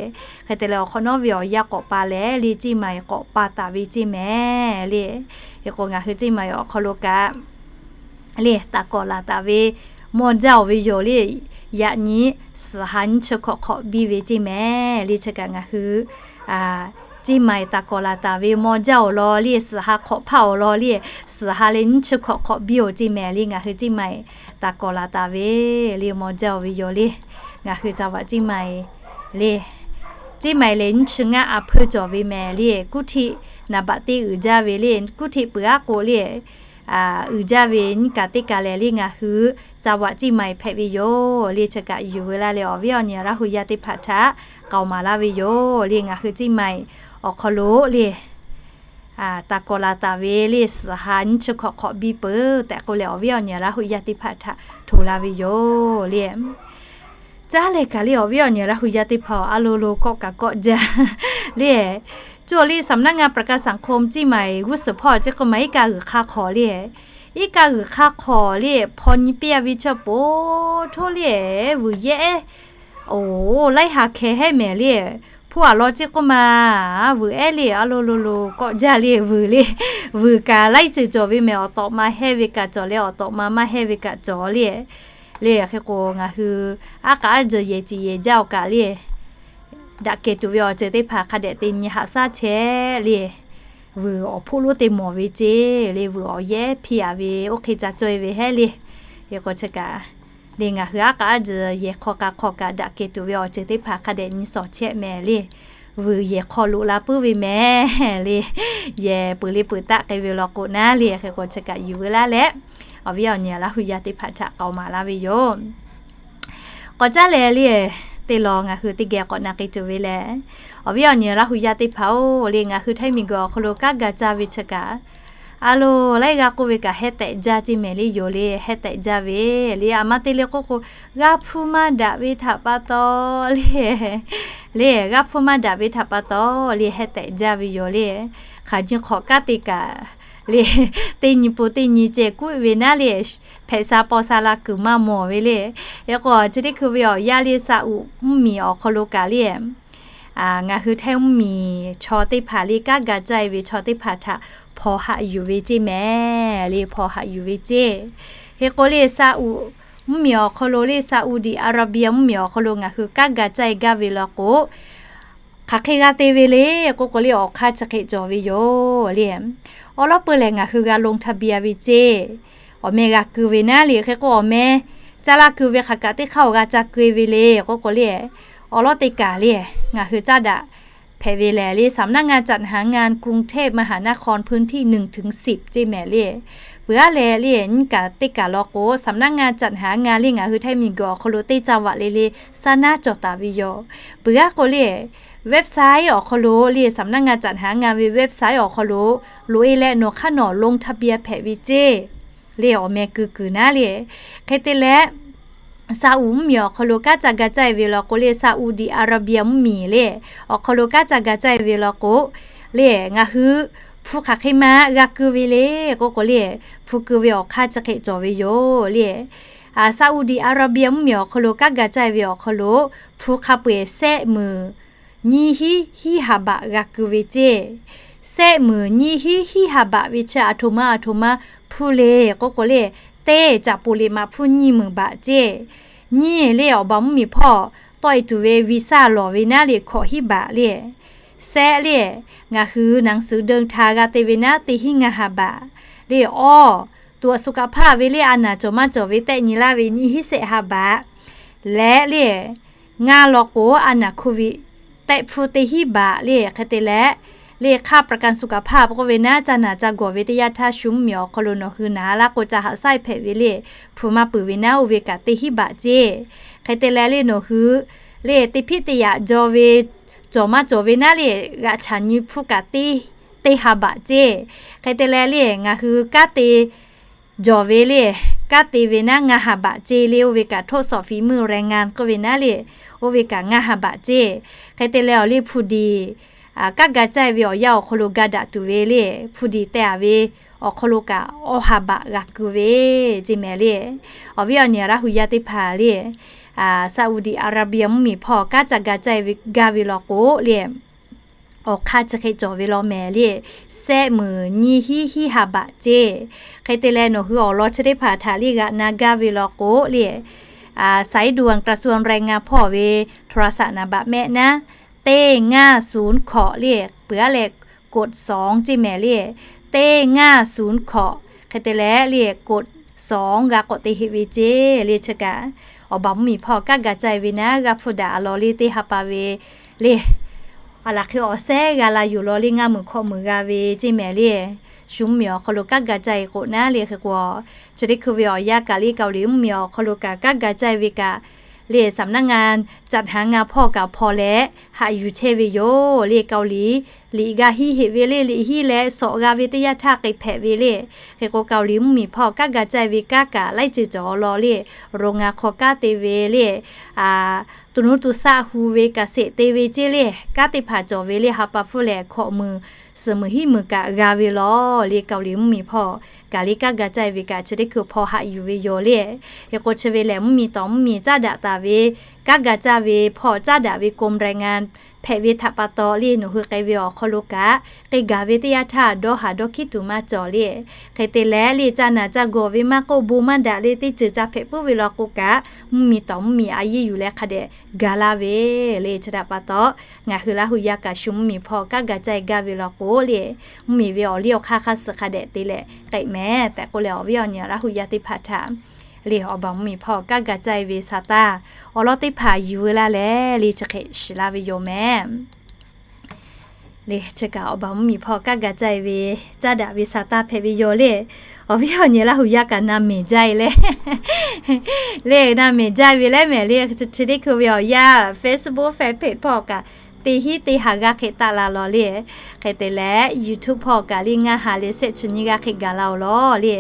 Hk'e te leh awˬ hk'awꞈ nawˉ ve awˬ yanˇ k'awꞈ pa leh le ceˇ ma-e k'awꞈ pa taˍ ve ceˇ mehˍ le. Hk'e k'o ngaˬ hui ceˇ ma-e awˬ hk'aw lo kaꞈ le taˍ kawˍ laˬ taˍ ve mawˇ jaˇ-oˬ ve yoˬ le. Yaꞈ nyi suhˍ ha nyiˇ chi hkawꞈ hk'awꞈ biˇ ve ceˇ mehˍ le. Chi kaꞈ ngaˬ hui ceˇ ma-e taˍ kawˍ laˬ taˍ ve mawˇ jaˇ-oˬ law le, suhˍ ha hk'awꞈ hpaˇ-oˬ law le, suhˍ ha leh nyiˇ chi hkawꞈ hk'awꞈ biˇ-oˬ ceˇ mehˍ le. Ngaˬ hui ceˇ ma-e taˍ kawˍ laˬ taˍ ve le mawˇ jaˇ-oˬ ve yoˬ le. Ngaˬ hui ca vaꞈ ceˇ ma-e le, ceˇ ma-e leh nyiˇ chi ngaˇ a hpeuˇ cawˬ ve mehˍ le. Kuˉ htiˆ naˍ baꞈ teˇ uiˍ jaˇ ve le, kuˉ htiˆ peuˬ aˉ k'o le uiˍ jaˇ ve nyiˇ kaꞈ teˇ kaꞈ lehˬ le ngaˬ hui ca vaꞈ ceˇ ma-e hpehꞈ ve yoˬ le. Chi kaꞈ yuˬ veu laˇ leh awˬ viˉ awˬ nyi Laˇ hu yaˇ teˇ hpaˍ htaꞈ k'aoˍ maˍ laˇ ve yoˬ le. Ngaˬ hui ceˇ ma-e awˬ hk'aw lo le taˍ kawˍ laˬ taˍ ve le suhˍ ha nyiˇ chi hkawꞈ hk'awꞈ biˇ peuˬ tehꞈ k'oˆ leh awˬ viˉ awˬ nyi Laˇ hu yaˇ teˇ hpaˍ htaꞈ hto laˇ ve yoˬ le. Caˇ leh kaꞈ le awˬ viˉ awˬ nyi Laˇ hu yaˇ teˇ hpaˍ-oˬ, a lo lo kawˆ kaꞈ kawˆ jaˇ le. Cawˬ le สำนักงานประกันสังคม ceˇ ma-e g'uˇ suhˍ hpawˇ ceˇ k'oˆ ma iˉ kaˆ g'uiˬ hk'aˇ hk'awꞈ le, iˉ kaˆ g'uiˬ hk'aˇ hk'awꞈ le hpaw nyi piˇ a ve chaw po htoˇ le vuiˬ yehˉ oˬ laiˉ ha hkeh hehˉ mehˍ le. Hpuˇ aˬ law ceˇ k'oˆ ma vuiˬ ehˉ le a lo lo lo kawˆ jaˇ le vuiˬ le. Vuiˬ kaꞈ laiˉ ceuˬ cawˬ ve mehˍ, awˬ tawꞈ ma hehˇ ve kaꞈ cawˬ leh awˬ tawꞈ ma maˇ hehˇ ve kaꞈ cawˬ le. Le hk'e k'o ngaˬ hui aˉ k'aˉ aˉ jeuˬ yehˬ ciˍ yehˬ jaˇ-oˬ kaꞈ le daꞈ kehˬ tuˬ ve awˬ ceuˬ teˇ hpaˍ hk'a dehꞈ te nyi haꞈ shaˉ chehˇ le. Vuiˬ awˬ hpoˆ lonˉ te mawˬ ve ceˇ le, vuiˬ awˬ yehˉ hpiˇ a ve oˇ hk'e ca caweh ve hehˉ le. Hk'e k'o chi kaꞈ le ngaˬ hui aˉ k'aˉ aˉ jeuˬ yehˬ hk'aw k'a hk'aw kaꞈ daꞈ kehˬ tuˬ ve awˬ ceuˬ teˇ hpaˍ hk'a dehꞈ nyi shawˍ chehˇ mehˍ le. Vuiˬ yehˬ hk'aw loꞈ la puiˉ ve mehˍ le. Yehˬ peuˬ le peuˬ taˆ k'ai ve law k'o naˉ le. Hk'e k'o chi kaꞈ yuˬ veu laˇ leh awˬ viˉ awˬ nyi Laˇ hu yaˇ teˇ hpaˍ htaꞈ k'aoˍ maˍ laˇ ve yoˬ. K'awꞈ caˇ leh le, teˇ law ngaˬ hui teˇ geh k'awꞈ na k'ai tuˬ ve lehˬ, awˬ viˉ awˬ nyi Laˇ hu yaˇ teˇ hpaˍ-oˬ le, ngaˬ hui Htaiˇ miˬguiˬ awˬ hk'aw lo kanˉ ga caˇ ve chi kaꞈ a lo laiˉ g'aˇ k'oˆ ve kaꞈ hehˉ tehꞈ jaˇ ceˇ mehˍ le yoˬ le. Hehˉ tehꞈ jaˇ ve le, aˬ ma te le k'oˆ k'o, g'aˇ hpfuhˇ maˇ daꞈ ve htaꞈ pa taw le, le g'aˇ hpfuhˇ maˇ daꞈ ve htaꞈ pa taw le hehˉ tehꞈ jaˇ ve yoˬ le. Hk'aˬ nyi hk'awꞈ kanˉ te kaꞈ le, teˇ nyi po teˇ nyi ceh kuˉ ve naˉ le, hpehꞈ sha paw sha la kuiˬ maˇ mawˬ ve le. Hk'e k'o chi teˇ hkui ve awˬ yaˇ le Saˍ uꞈ mvuhˇmiˬ awˬ hk'aw lo kaꞈ le ngaˬ hui Htaiˇ mvuhˇmiˬ chaw teˇ hpaˍ le kanˉ ga caˇ ve chaw teˇ hpaˍ htaꞈ hpaw haꞈ yuˬ ve ceˇ mehˍ le, hpaw haꞈ yuˬ ve ceˇ. Hk'e k'o le Saˍ uꞈ mvuhˇmiˬ awˬ hk'aw lo le Saˍ uꞈ diꞈ aˍraˍbiˍ mvuhˇmiˬ awˬ hk'aw lo ngaˬ hui kanˉ ga caˇ gaˇ ve law k'o, hk'aˬ hk'e g'a te ve le k'oˆ k'o le awˬ hk'aˇ chi hk'e cawˬ ve yoˬ le. Awˬ lawn peuˬ lehˬ ngaˬ hui g'a ลงทะเบียน ve ceˇ. Awˬ meh g'a keu ve naˉ le. Hk'e k'o awˬ meh caˇ laˇ keu ve hk'aˬ kaꞈ teˇ hk'aˇ awˬ g'a caˇ keu ve le k'oˆ k'o le, awˬ lawn teˇ kaˬ le ngaˬ hui caˇ daꞈ hpehꞈ ve lehˬ le สำนักงานจัดหางานกรุงเทพมหานคร พื้นที่ หนึ่งถึงสิบ ceˇ mehˍ le. Peuˬ aˉ leh le nyiˇ kaˬ teˇ kaˬ law k'o สำนักงานจัดหางาน le ngaˬ hui Htaiˇ miˬguiˬ awˬ hk'aw lo teˇ จังหวัด le le saˉ naˉ cawˬ taˍ ve yoˬ. Peuˬ aˉ k'o le website awˬ hk'aw lo le สำนักงานจัดหางาน ve website awˬ hk'aw lo loꞈ e leh nawˬ hk'aˇ nawˬ ลงทะเบียน hpehꞈ ve ceˇ le awˬ meh keu kuiˬ naˉ le. Hk'e te leh Saˍ uꞈ mvuhˇmiˬ awˬ hk'aw lo kanˉ ca ga caˇ ve law k'o le Saˍ uꞈ diꞈ aˍraˍbiˍ mvuhˇmiˬ le awˬ hk'aw lo kanˉ ca ga caˇ ve law k'o le ngaˬ hui hpu hk'aˬ hk'e ma g'a keu ve le k'oˆ k'o le, hpu keu ve awˬ hk'aˇ chi hk'e cawˬ ve yoˬ le. Saˍ uꞈ diꞈ aˍraˍbiˍ mvuhˇmiˬ awˬ hk'aw lo kanˉ ga caˇ ve awˬ hk'aw lo hpu hk'a peu-eˬ sehˆ meunˍ nyiˇ hiˉ hiˉ ha baꞈ g'a keu ve ceˇ. Sehˆ meunˍ nyiˇ hiˉ hiˉ ha baꞈ ve chi aˬ htoꞈ ma aˬ htoꞈ ma hpu le k'oˆ k'o le, teˇ caꞈ poˬ liꞈ maꞈ hpu nyiˇ meunˍ baꞈ ceˇ. Nyiˇ le awˬ baˬ mvuhˇmiˬ hpawˇ tawˆ e tuˬ ve visa lawˬ ve naˉ le hkawꞈ hiˉ baꞈ le. Sehˆ le, ngaˬ hui หนังสือเดินทาง g'a te ve naˉ teˇ hinˉ ngaˇ ha baꞈ le. Awˇ, ตรวจสุขภาพ ve le a naˍ cawˬ maˇ cawˬ ve tehˆ nyi laˇ ve nyiˇ hinˉ shehˆ ha baꞈ leh le, ngaˇ law k'o a naˍ โควิด tehˆ hpu teˇ hinˉ baꞈ le. Hk'e te leh le ค่าประกันสุขภาพ k'oˆ ve naˉ ca naˍ ca gawˬ ve teˇ yanˇ htaˇ shu mvuhˇmiˬ awˬ hk'aw lo nawˬ hui naˍ laˇ k'o ca haꞈ saiˉ hpehꞈ ve le, hpu maˇ peuˬ ve naˉ oˇ ve kaꞈ teˇ hinˉ baꞈ ceˇ. Hk'e te leh le nawˬ hui le teˇ hpiˆ teˇ yaꞈ jaw ve cawˬ maˇ cawˬ ve naˉ le g'aꞈ chaꞈ nyi hpfuhˇ kaꞈ teˇ, teˇ ha baꞈ ceˇ. Hk'e te leh le ngaˬ hui kanˉ te jawˬ ve le, kanˉ te ve naˉ ngaˇ ha baꞈ ceˇ le. Oˇ ve kaꞈ ทดสอบฝีมือแรงงาน k'oˆ ve naˉ le, oˇ ve kaꞈ ngaˇ ha baꞈ ceˇ. Hk'e te leh awˬ le hpu diˍ kanˉ ga caˇ ve awˬ yanˇ awˬ hk'aw lo ga daꞈ tuˬ ve le, hpu diˍ teh a ve awˬ hk'aw lo kaꞈ awˇ ha baꞈ g'a ku ve ceˇ mehˍ le. Awˬ viˉ awˬ nyi Laˇ hu yaˇ teˇ hpaˍ le, Saudi Arabia mvuhˇmiˬ hpawˇ kanˉ ca ga caˇ ve gaˇ ve law k'o le, awˬ hk'aˇ chi hk'e cawˬ ve law mehˍ le, sehˆ meunˍ nyiˇ hinˉ hinˉ ha baꞈ ceˇ. Hk'e te leh nawˬ hui awˬ lawn chi teˇ hpaˍ htaꞈ le g'aꞈ na gaˇ ve law k'o le, สายด่วนกระทรวงแรงงาน hpawˇ ve โทรศัพท์ naˍ baꞈ mehˆ naˉ, teˇ ngaˇ suˍ hkawꞈ le, peuˬ aˉ leh กดสอง ceˇ mehˍ le, teˇ ngaˇ suˍ hkawꞈ. Hk'e te leh le กดสอง g'a k'awꞈ te heˆ ve ceˇ le. Chi kaꞈ awˬ baˬ mvuhˇmiˬ hpawˇ kanˉ ga caˇ ve naˉ g'a hpu daꞈ a law le teˇ ha pa ve le, a laˬ hk'e awˬ sehˉ g'a la yuˬ law le ngaˇ meunˍ hkawꞈ meunˍ g'a ve ceˇ mehˍ le. Shu mvuhˇmiˬ awˬ hk'aw lo kanˉ ga caˇ e k'o naˉ le hk'e k'o, chi teˇ hkui ve awˬ yanˇ kaꞈ le Kaoˍliˍ mvuhˇmiˬ awˬ hk'aw lo kaꞈ kanˉ ga caˇ e ve kaꞈ le สำนักงานจัดหางาน hpawˇ kaꞈ hpaw leh haꞈ yuˬ chehˇ ve yoˬ le. Kaoˍliˍ liꞈ g'a hiˉ heˆ ve le, liꞈ hiˉ leh sawꞈ g'a ve teˇ yanˇ htaˇ k'ai hpehꞈ ve le. Hk'e k'o Kaoˍliˍ mvuhˇmiˬ hpawˇ kanˉ ga caˇ e ve kanˉ kaꞈ laiˉ ceuˬ cawˬ law le, โรงงาน hk'aw kanˉ te ve le, to nuˇ to shaˆ hu ve kaꞈ sheˍ te ve ceˇ le, kanˉ teˇ hpaˍ cawˬ ve le ha pa hpfuhˇ lehˬ hkawꞈ meunˍ suhˍ meunˍ hiˉ meunˍ kaꞈ g'a ve law le. Kaoˍliˍ mvuhˇmiˬ hpawˇ kaꞈ le kanˉ ga caˇ e ve kaꞈ chi teˇ hkui hpaw haꞈ yuˬ ve yoˬ le. Hk'e k'o chi ve lehˬ mvuhˇmiˬ tawˍ mvuhˇmiˬ caˉ daꞈ taˍ ve kanˉ ga caˇ ve hpawˇ caˉ daꞈ ve กรมแรงงาน hpehꞈ ve htaꞈ pa taw le nawˬ hui k'ai ve awˬ hk'aw lo kaꞈ k'ai gaˬ ve teˇ yanˇ htaˇ dawˇ haˍ dawˇ hkiˉ tuˬ maˇ cawˬ le. Hk'e te leh le ca naˍ ca gawˬ ve maˇ k'oˆ bon maˇ daꞈ le teˇ ceuˬ ca hpehꞈ puiˉ ve law k'o kaꞈ mvuhˇmiˬ tawˍ mvuhˇmiˬ a yeˇ yuˬ leh hk'a dehꞈ gaˬ laˇ ve le. Chi htaꞈ pa taw ngaˬ hui Laˇ hu yaˇ kaꞈ shu mvuhˇmiˬ hpawˇ kanˉ ga caˇ e gaˇ ve law k'o le, mvuhˇmiˬ ve awˬ liˇ awˬ hk'aˇ hk'aˇ suh hk'a dehꞈ te leh k'ai mehˍ tehꞈ k'oˆ leh awˬ viˉ awˬ nyi Laˇ hu yaˇ teˇ hpaˍ htaꞈ le awˬ baˬ mvuhˇmiˬ hpawˇ kanˉ ga caˇ e ve sa taˇ awˬ lawn teˇ hpaˍ yuˬ e laˇ leh le chi hk'e shiˍ laˇ ve yoˬ mehˍ. Le chi kaꞈ awˬ baˬ mvuhˇmiˬ hpawˇ kanˉ ga caˇ e ve caˉ daꞈ ve sa taˇ hpehꞈ ve yoˬ le. Awˬ viˉ awˬ nyi Laˇ hu yaˇ kaꞈ na meˍ jaˇ e leh le na meˍ jaˇ e ve leh mehˍ le chi teˇ hkui ve awˬ yanˇ Facebook fan page hpawˇ kaꞈ teˇ hinˉ teˇ ha g'aˇ hk'e taˆ la law le. Hk'e te leh YouTube hpawˇ kaꞈ le ngaˇ ha leh shehˆ chi nyiˇ g'aˇ hk'e gaˬ la oˬ law le.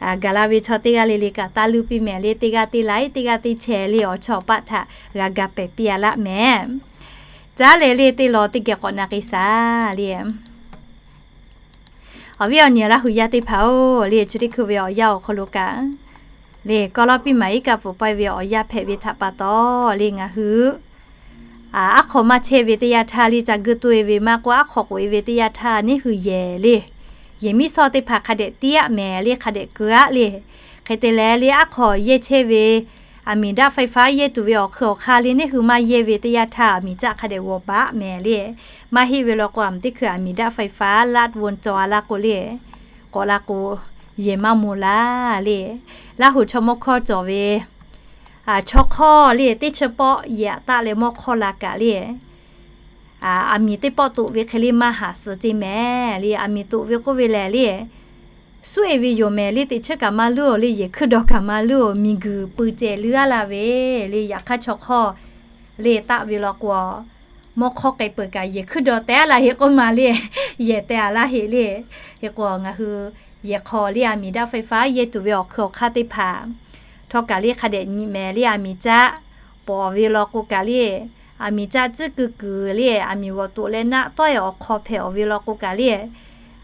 Gaˬ la ve chaw teˇ g'aˇ le le kaꞈ taˇ luˇ piˇ mehˍ le, teˇ g'aˇ teˇ like, teˇ g'aˇ teˇ share le awˬ chawˇ awˬ paˆ htaꞈ g'a ga pehˍ piˇ a laˇ mehˍ. Caˉ leh le teˇ law teˇ geh k'awꞈ na k'ai shaˍ le. Awˬ viˉ awˬ nyi Laˇ hu yaˇ teˇ hpaˍ-oˬ le, chi teˇ hkui ve awˬ yanˇ awˬ hk'aw lo kaꞈ le kawˇ lawˇ piˇ maˍ iˉ kaˆ pfuhˍ pawehˇ ve awˬ yanˇ hpehꞈ ve htaꞈ pa taw le ngaˬ hui aˉ hk'aw maˇ chehˇ ve teˇ yanˇ htaˇ le ca guˇ toˇ e ve maˇ k'oˆ aˉ hk'aw k'oꞈ e ve teˇ yanˇ htaˇ neˇ hui yehˬ le, yehˬ miˇ shawˇ teˇ hpaˍ hk'a dehꞈ tiˉ aˆ mehˍ le hk'a dehꞈ keu aˆ le. Hk'e te leh le aˉ hk'aw yehˇ chehˇ ve อากาศไฟฟ้า yehˇ tuˬ ve awˬ hk'eun awˬ hk'aˇ le neˇ hui maˇ yehˇ ve teˇ yanˇ htaˇ อากาศไฟฟ้า hk'a dehꞈ g'awˬ baˆ mehˍ le. Maˇ heˆ ve law k'o อากาศไฟฟ้า ลัดวงจร a laˇ k'o le, k'awꞈ la k'o yehˬ maˇ moˍ laˇ le. Laˇ hu chaw mawˇ hkawˇ cawˬ ve chaw hk'awˇ le teˇ chi pawˆ yehˬ aꞈ taˆ leh mawˇ hk'awˇ la kaꞈ le, aˬ miˍ teˇ pawˆ toꞈ ve hk'e le maˇ haˍ suh ceˇ mehˍ le. Aˬ miˍ toꞈ ve k'oˆ ve lehˬ le, suhˉ e ve yoˬ mehˍ le, teˇ chiˉ kaꞈ maˇ luˇ-oˬ le, yehˬ hkuiˇ daw kaꞈ maˇ luˇ-oˬ, miˬguiˬ pui ceh luˇ aˉ laˇ ve le. Yaꞈ hk'aˇ chaw hk'awˇ le taˆ ve law k'o, mawˇ hk'awˇ k'ai peuˬ kaꞈ yehˬ hkuiˇ daw teh aˉ laˇ heˆ k'oˆ ma le, yehˬ teh aˍ laˇ heˆ le. Hk'e k'o ngaˬ hui yehˬ hk'aw le อากาศไฟฟ้า yehˇ tuˬ ve awˬ hk'eun awˬ hk'aˇ teˇ hpaˍ htawˇ kaꞈ le hk'a dehꞈ nyi mehˍ le. Aˬ miˍ caˆ pawˍ ve law k'o kaꞈ le, aˬ miˍ caˆ tcuhˉ kuiˬ kuiˬ le, aˬ miˍ g'awˬ toꞈ leh naˆ tawˆ e awˬ hk'aw hpehꞈ awˬ ve law k'o kaꞈ le,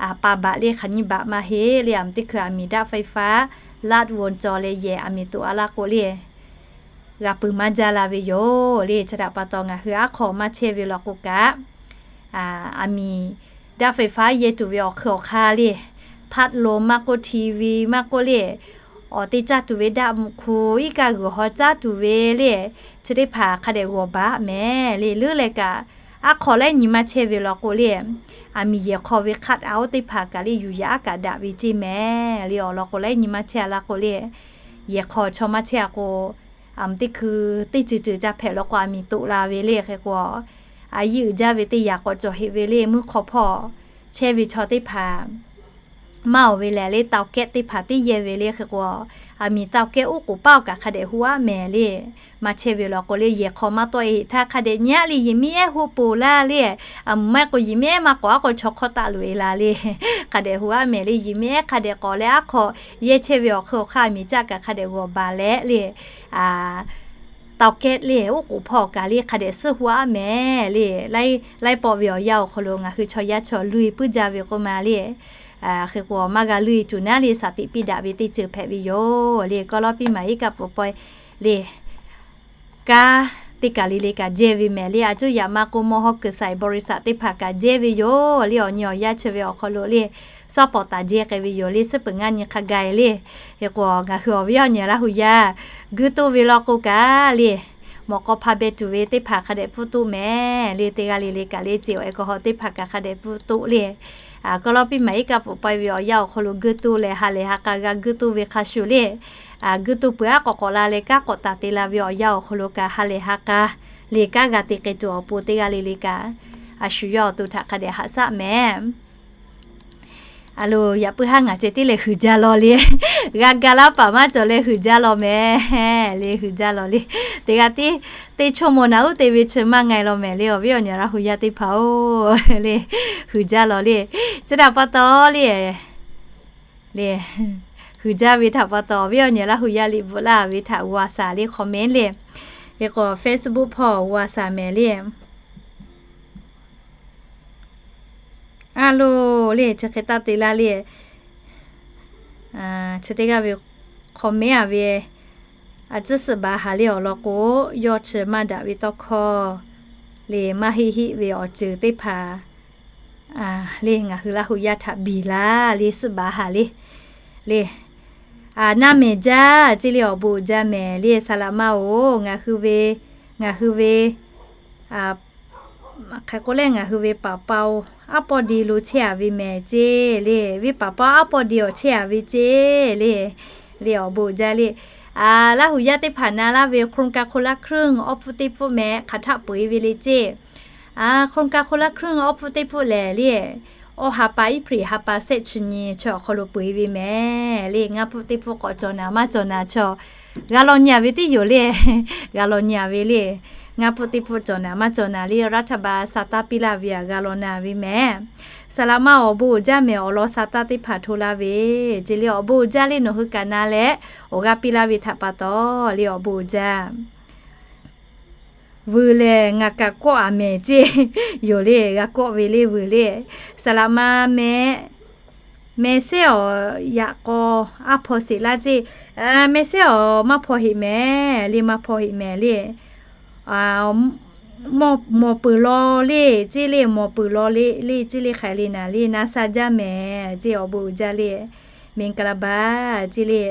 aˬ pa baꞈ le hk'aˬ nyiˇ baꞈ maˇ heˆ le. Aˬ miˍ teˇ hkui อากาศไฟฟ้า ลัดวงจร leh yehˬ aˬ miˍ toꞈ a laˇ k'o le, g'a peuˬ maˇ jaˇ la ve yoˬ le. Chi htaꞈ pa taw ngaˬ hui aˉ hk'aw maˇ chehˇ ve law k'o kaꞈ, aˬ miˍ ไฟฟ้า yehˇ tuˬ ve awˬ hk'eun awˬ hk'aˇ le, พัดลม maˇ k'oˆ ทีวี maˇ k'oˆ le, awˬ te caˇ tuˬ ve daˆ mvuhꞈ hku iˉ kaˆ g'uiˬ haw caˇ tuˬ ve le, chi teˇ hpaˍ hk'a dehꞈ g'awˬ baˆ mehˍ le. Leuˉ leh kaꞈ Aˉ hk'aw laiˉ nyi maˇ chehˇ ve law k'o le, aˬ miˍ yehˬ hk'aw ve คัทเอาท์ teˇ hpaˍ kaꞈ le yuˬ yaꞈ aˉ kaꞈ daꞈ ve ceˇ mehˍ le. Awˬ lawn k'o laiˉ nyi maˇ chehˇ a laˇ k'o le, yehˬ hk'aw chaw maˇ chehˇ a k'o, aˬ mvuhˇ teˇ hkui teˇ ceuˬ ceuˬ ca hpehꞈ law k'o, aˬ miˍ toꞈ la ve le. Hk'e k'o, a yiˇ uiˍ jaˇ ve teˇ yaꞈ k'awꞈ cawˬ heꞈ ve le. Mvuhˇ hk'aw hpawˇ chehˇ ve chaw teˇ hpaˍ maˇ awˬ ve lehˬ le, เตาแก๊ส teˇ hpaˍ teˇ yehˇ ve le. Hk'e k'o, aˬ miˍ เตาแก๊ส uˉ k'oˍ paˉ awˬ kaꞈ hk'a dehꞈ hu aˉ mehˍ le. Maˇ chehˇ ve law k'o le, yehˬ hk'aw maˇ tawˆ e heꞈ htaˇ hk'a dehꞈ nyi aˉ le, yehˬ miˉ ehˉ hu ponˬ laˇ le. Aˬ mvuhˇ maˇ k'o, yehˬ miˉ ehˉ maˇ k'awꞈ aˉ k'o chaw hk'awˇ taˆ loꞈ e la le. Hk'a dehꞈ hu aˉ mehˍ le, yehˬ miˉ ehˉ hk'a dehꞈ k'awꞈ leh aˉ hk'aw yehˇ chehˇ ve awˬ hk'eun awˬ hk'aˇ miˬ caˆ kaꞈ hk'a dehꞈ g'awˬ baˬ leh le, เตาแก๊ส le uˉ k'oˍ hpawˇ kaꞈ le hk'a dehꞈ suhˉ hu aˉ mehˍ le. Laiˉ pawˆ ve awˬ yanˇ awˬ hk'aw lo ngaˬ hui chaw yaˇ chaw luˇ e puiˉ jaˇ ve k'oˆ ma le. Hk'e k'o maˇ g'a luˇ e tuˬ naˉ le, shaˍ tiꞈ piˇ daꞈ ve teˇ ceuˬ hpehꞈ ve yoˬ le. Kawˇ lawˉ piˇ maˍ iˉ kaˆ pfuhˍ pawehˇ le, kanˉ teˇ kaˬ le le kaꞈ jehˇ ve mehˍ le. A cuˇ yaꞈ ma k'o, mawˇ hawˉ kuiˬ saiˍ บริษัท teˇ hpaˍ kaꞈ jehˇ ve yoˬ le. Awˬ nyi awˬ yanˇ chi ve awˬ hk'aw lo le, suhˉ pawˍ taˍ jehˇ k'ai ve yoˬ le. Suhˉ peuˬ ngaˇ nyi hk'a gaˬ e le. Hk'e k'o, ngaˬ hui awˬ viˉ awˬ nyi Laˇ hu yaˇ guiˇ toˆ ve law k'o kaꞈ le, mawꞈ k'aw hpa beh tuˬ ve teˇ hpaˍ hk'a dehꞈ pfuhˇ toˆ mehˍ le. Teˇ g'aˇ le le kaꞈ le, ceˬ awˬ e kaw haw teˇ hpaˍ kaꞈ hk'a dehꞈ pfuhˇ toˆ le. Kawˇ lawˉ piˇ maˍ iˉ kaˆ pfuhˍ pawehˇ ve awˬ yanˇ awˬ hk'aw lo guiˇ toˆ leh ha lehˬ ha k'a g'a guiˇ toˆ ve hk'a shuˍ le, guiˇ toˆ peuˬ aˉ k'awꞈ k'awꞈ la leh kanˉ k'awꞈ taˍ te la ve awˬ yanˇ awˬ hk'aw lo kaꞈ ha lehˬ ha k'a le kanˉ g'a te k'ai tuˬ awˬ pon teˇ g'aˇ le le kaꞈ, a shu yawˇ awˬ to htaꞈ hk'a dehꞈ haꞈ shaˆ mehˍ. A lo, yaꞈ puiˉ haˉ ngaˬ ceh tiˉ leh huiˍ jaˇ law le. G'a ga laˇ paˍ maˇ cawˬ leh huiˍ jaˇ law mehˍ le, huiˍ jaˇ law le. Teˇ g'aˇ tiˉ, teˇ ชั่วโมง naꞈ uˉ te ve chi maˇ nga e law mehˍ le, awˬ viˉ awˬ nyi Laˇ hu yaˇ teˇ hpaˍ-oˬ le. Huiˍ jaˇ law le. Chi htaꞈ pa taw le, le, huiˍ jaˇ ve htaꞈ pa taw awˬ viˉ awˬ nyi Laˇ hu yaˇ liꞈ bvuhꞈ laˇ ve htaꞈ g'a shaˍ le, comment le. Hk'e k'o Facebook hpawˇ g'a shaˍ mehˍ le. A lo, le chi hk'e taˇ te laˇ le. Chi teˇ g'aˇ ve comment a ve, a tcuhˉ suhˆ baˬ haˍ le awˬ lawn k'o, yawˇ chi maˇ daꞈ ve tawˇ hkawˇ le, maˇ heˆ heˆ ve awˬ ceuˬ teˇ hpaˍ le ngaˬ hui Laˇ hu yaˇ htaꞈ biˬ laˇ le, suhˆ baˬ haˍ le. Le, a naˇ mehˍ jaˇ ceˇ le, awˬ bon uiˍ jaˇ mehˍ le. Saˍ laꞈ ma-oˬ, ngaˬ hui ve, ngaˬ hui ve hk'e k'o leh ngaˬ hui ve paˍ paoˬ aˉ pawˇ de lo chehˇ a ve mehˍ ceˇ le. Venˇ paˍ paoˬ aˉ pawˇ de awˬ chehˇ a ve ceˇ le. Le awˬ bon uiˍ jaˇ le. Laˇ hu yaˇ teˇ hpaˍ na laˇ ve โครงการคนละครึ่ง awˬ pfuhˇ teˇ pfuhˆ mehˍ hk'aˬ htaˆ peu eˬ ve le ceˇ. โครงการคนละครึ่ง awˬ pfuhˇ teˇ pfuhˆ lehˬ le, awˬ ha pa iˉ hpriˍ ha pa shehˆ chi nyi chi awˬ hk'aw lo peu eˬ ve mehˍ le. Ngaˇ pfuhˇ teˇ pfuhˆ k'awꞈ cawˬ naˍ maˇ cawˬ naˍ chi g'a law nyi a ve tiˉ yoˬ le. G'a law nyi a ve le. Ngaˇ pfuhˆ teˇ pfuhˆ cawˬ naˍ maˇ cawˬ naˍ le, รัฐบาล sa taˇ piˇ laˇ ve a g'a law na ve mehˍ. Saˍ laꞈ ma awˬ bon uiˍ jaˇ mehˍ, awˬ lawn sa taˇ teˇ hpaˍ hto la ve ceˇ le. Awˬ bon uiˍ jaˇ le, nawˬ hui kaꞈ na leh awˬ g'aˇ piˇ laˇ ve htaꞈ pa taw le, awˬ bon uiˍ jaˇ. Vuiˬ lehˬ ngaˬ kaꞈ kawˆ a mehˍ ceˇ yoˬ le, g'a kawˆ ve le vuiˬ le. Saˍ laꞈ ma meh, meh sehˉ awˬ yaꞈ k'aw aˉ hpaw sheˍ laˇ ceˇ. Meh sehˉ awˬ maˇ hpaw heꞈ mehˍ le, maˇ hpaw heꞈ mehˍ le. Mawˬ peuˬ law le ceˇ le, mawˬ peuˬ law le le ceˇ le, hk'aˬ le naˍ le, na sha jaˇ mehˍ ceˇ, awˬ bon uiˍ jaˇ le. မင်္ဂလာပါ ceˇ le.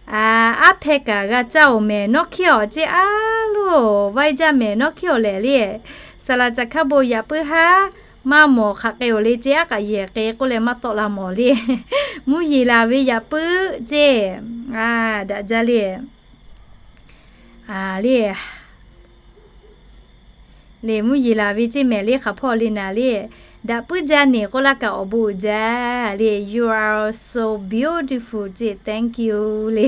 Aˉ hpehˇ kaꞈ g'a caˇ oˬ mehˍ, nawˇ hkiˇ awˬ ceˇ a loˬ vaiˇ jaˇ mehˍ, nawˇ hkiˇ awˬ lehˬ le. Saˍ laꞈ caˬ hkaˇ bon yaꞈ puiˉ haˉ maˇ mawˬ hk'aˬ k'ai oˬ le ceˇ, aˉ k'aꞈ yehˬ k'ai k'oˆ leh maˇ tawˆ la mawˬ le. Mvuhˇ yeˬ laˬ ve yaꞈ puiˉ ceˇ. A, daꞈ jaˇ le. A, le. Le mvuhˇ yeˬ laˬ ve ceˇ mehˍ le, hk'aˬ hpawˇ le naˍ le. Daꞈ puiˉ jaˇ neˬ k'oˆ laˇ kaꞈ awˬ bon uiˍ jaˇ le. You are so beautiful ceˇ, thank you le.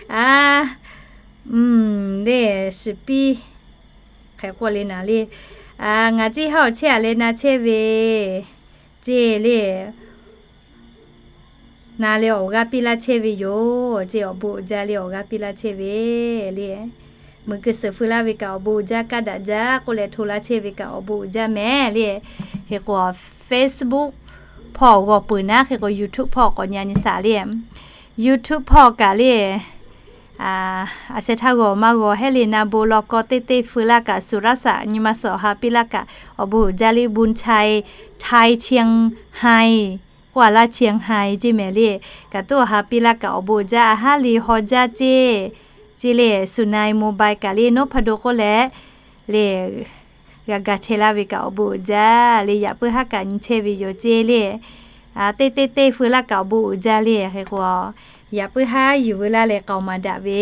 A, le, shiˍ piˇ hk'e k'oˆ le naˍ le. Ngaˬ ceˇ haˉ awˬ chehˇ a leh na chehˇ ve ceˇ le. Na leh awˬ g'aˇ piˇ laˇ chehˇ ve yoˬ ceˇ, awˬ bon uiˍ jaˇ le, awˬ g'aˇ piˇ laˇ chehˇ ve le. Meuꞈ keu suhˍ feu laˇ ve kaꞈ awˬ bon uiˍ jaˇ, kaˇ daꞈ jaˇ k'oˆ leh hto laˇ chehˇ ve kaꞈ awˬ bon uiˍ jaˇ mehˍ le. Hk'e k'o Facebook hpawˇ g'awˬ peuˬ naˉ, hk'e k'o YouTube hpawˇ k'awꞈ nyi nyi shaˍ le. YouTube hpawˇ kaꞈ le, a sheh htaˇ g'awˬ maˇ g'awˬ hehˉ le, na bon law kawˇ teˇ teˇ feu laˇ kaꞈ, suˍ raˉ saꞈ nyi ma suhˍ awˬ ha piˇ laˇ kaꞈ awˬ bon uiˍ jaˇ le. Bon chai, Thai Chiang Hai k'oˆ a laˇ, Chiang Hai ceˇ mehˍ le. Kaꞈ tuˉ awˬ ha piˇ laˇ kaꞈ awˬ bon uiˍ jaˇ, a haˉ le haw jaˇ ceˇ. Ceˇ le, Sunai Mobile kaꞈ le, นพดล k'oˆ leh le, g'a ga chehˇ laˇ ve kaꞈ awˬ bon uiˍ jaˇ le. Yaꞈ puiˉ haˉ kaꞈ nyi chehˇ ve yoˬ ceˇ le. Teˇ teˇ teˇ feu laˇ kaꞈ awˬ bon uiˍ jaˇ le. Hk'e k'o, yaꞈ puiˉ haˉ yuˬ veu laˇ leh k'aoˍ maˍ daꞈ ve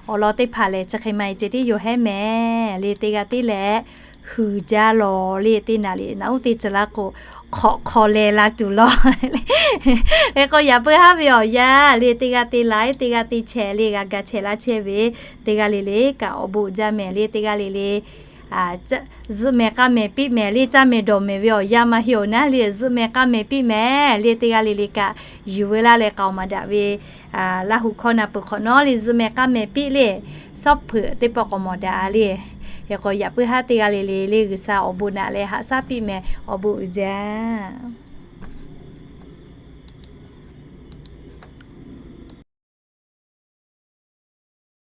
awˬ lawn teˇ hpaˍ lehˬ, chi hk'e maˇ heˆ ceh tiˉ yoˬ hehˉ mehˍ le. Teˇ g'aˇ tiˉ lehˬ, huiˍ jaˇ lawˬ le. Teˇ naˍ riˍ naꞈ uˉ teˇ ceuˬ laˇ k'o, hk'awꞈ hk'aw leh la tuˬ lawˬ. Hk'e k'o, yaꞈ puiˉ haˉ ve awˬ yanˇ le, teˇ g'aˇ te la, teˇ g'aˇ te chehˇ le, g'a ga chehˇ laˇ chehˇ ve, teˇ g'aˇ le le kaꞈ awˬ bon uiˍ jaˇ mehˍ le. Teˇ g'aˇ le le zuhꞈ mehˍ k'a mehˍ piˇ mehˍ le. Caˇ mehˍ dawˬ mehˍ ve awˬ yanˇ maˇ heˆ awˬ naˉ le, zuhꞈ mehˍ k'a mehˍ piˇ mehˍ le. Teˇ g'aˇ le le kaꞈ yuˬ veu laˇ leh k'aoˍ maˍ daꞈ ve Laˇ huˍ hkawˇ na peuˬ hk'awꞈ nawˉ le, zuhꞈ mehˍ k'a mehˍ piˇ le. Shawˉ hpeuꞈ teˇ pawˆ k'awꞈ mawˬ daꞈ le. Hk'e k'o, yaꞈ puiˉ haˉ teˇ g'aˇ le le le G'uiˬsha awˬ bon naꞈ leh haꞈ shaˉ piˇ mehˍ, awˬ bon uiˍ jaˇ.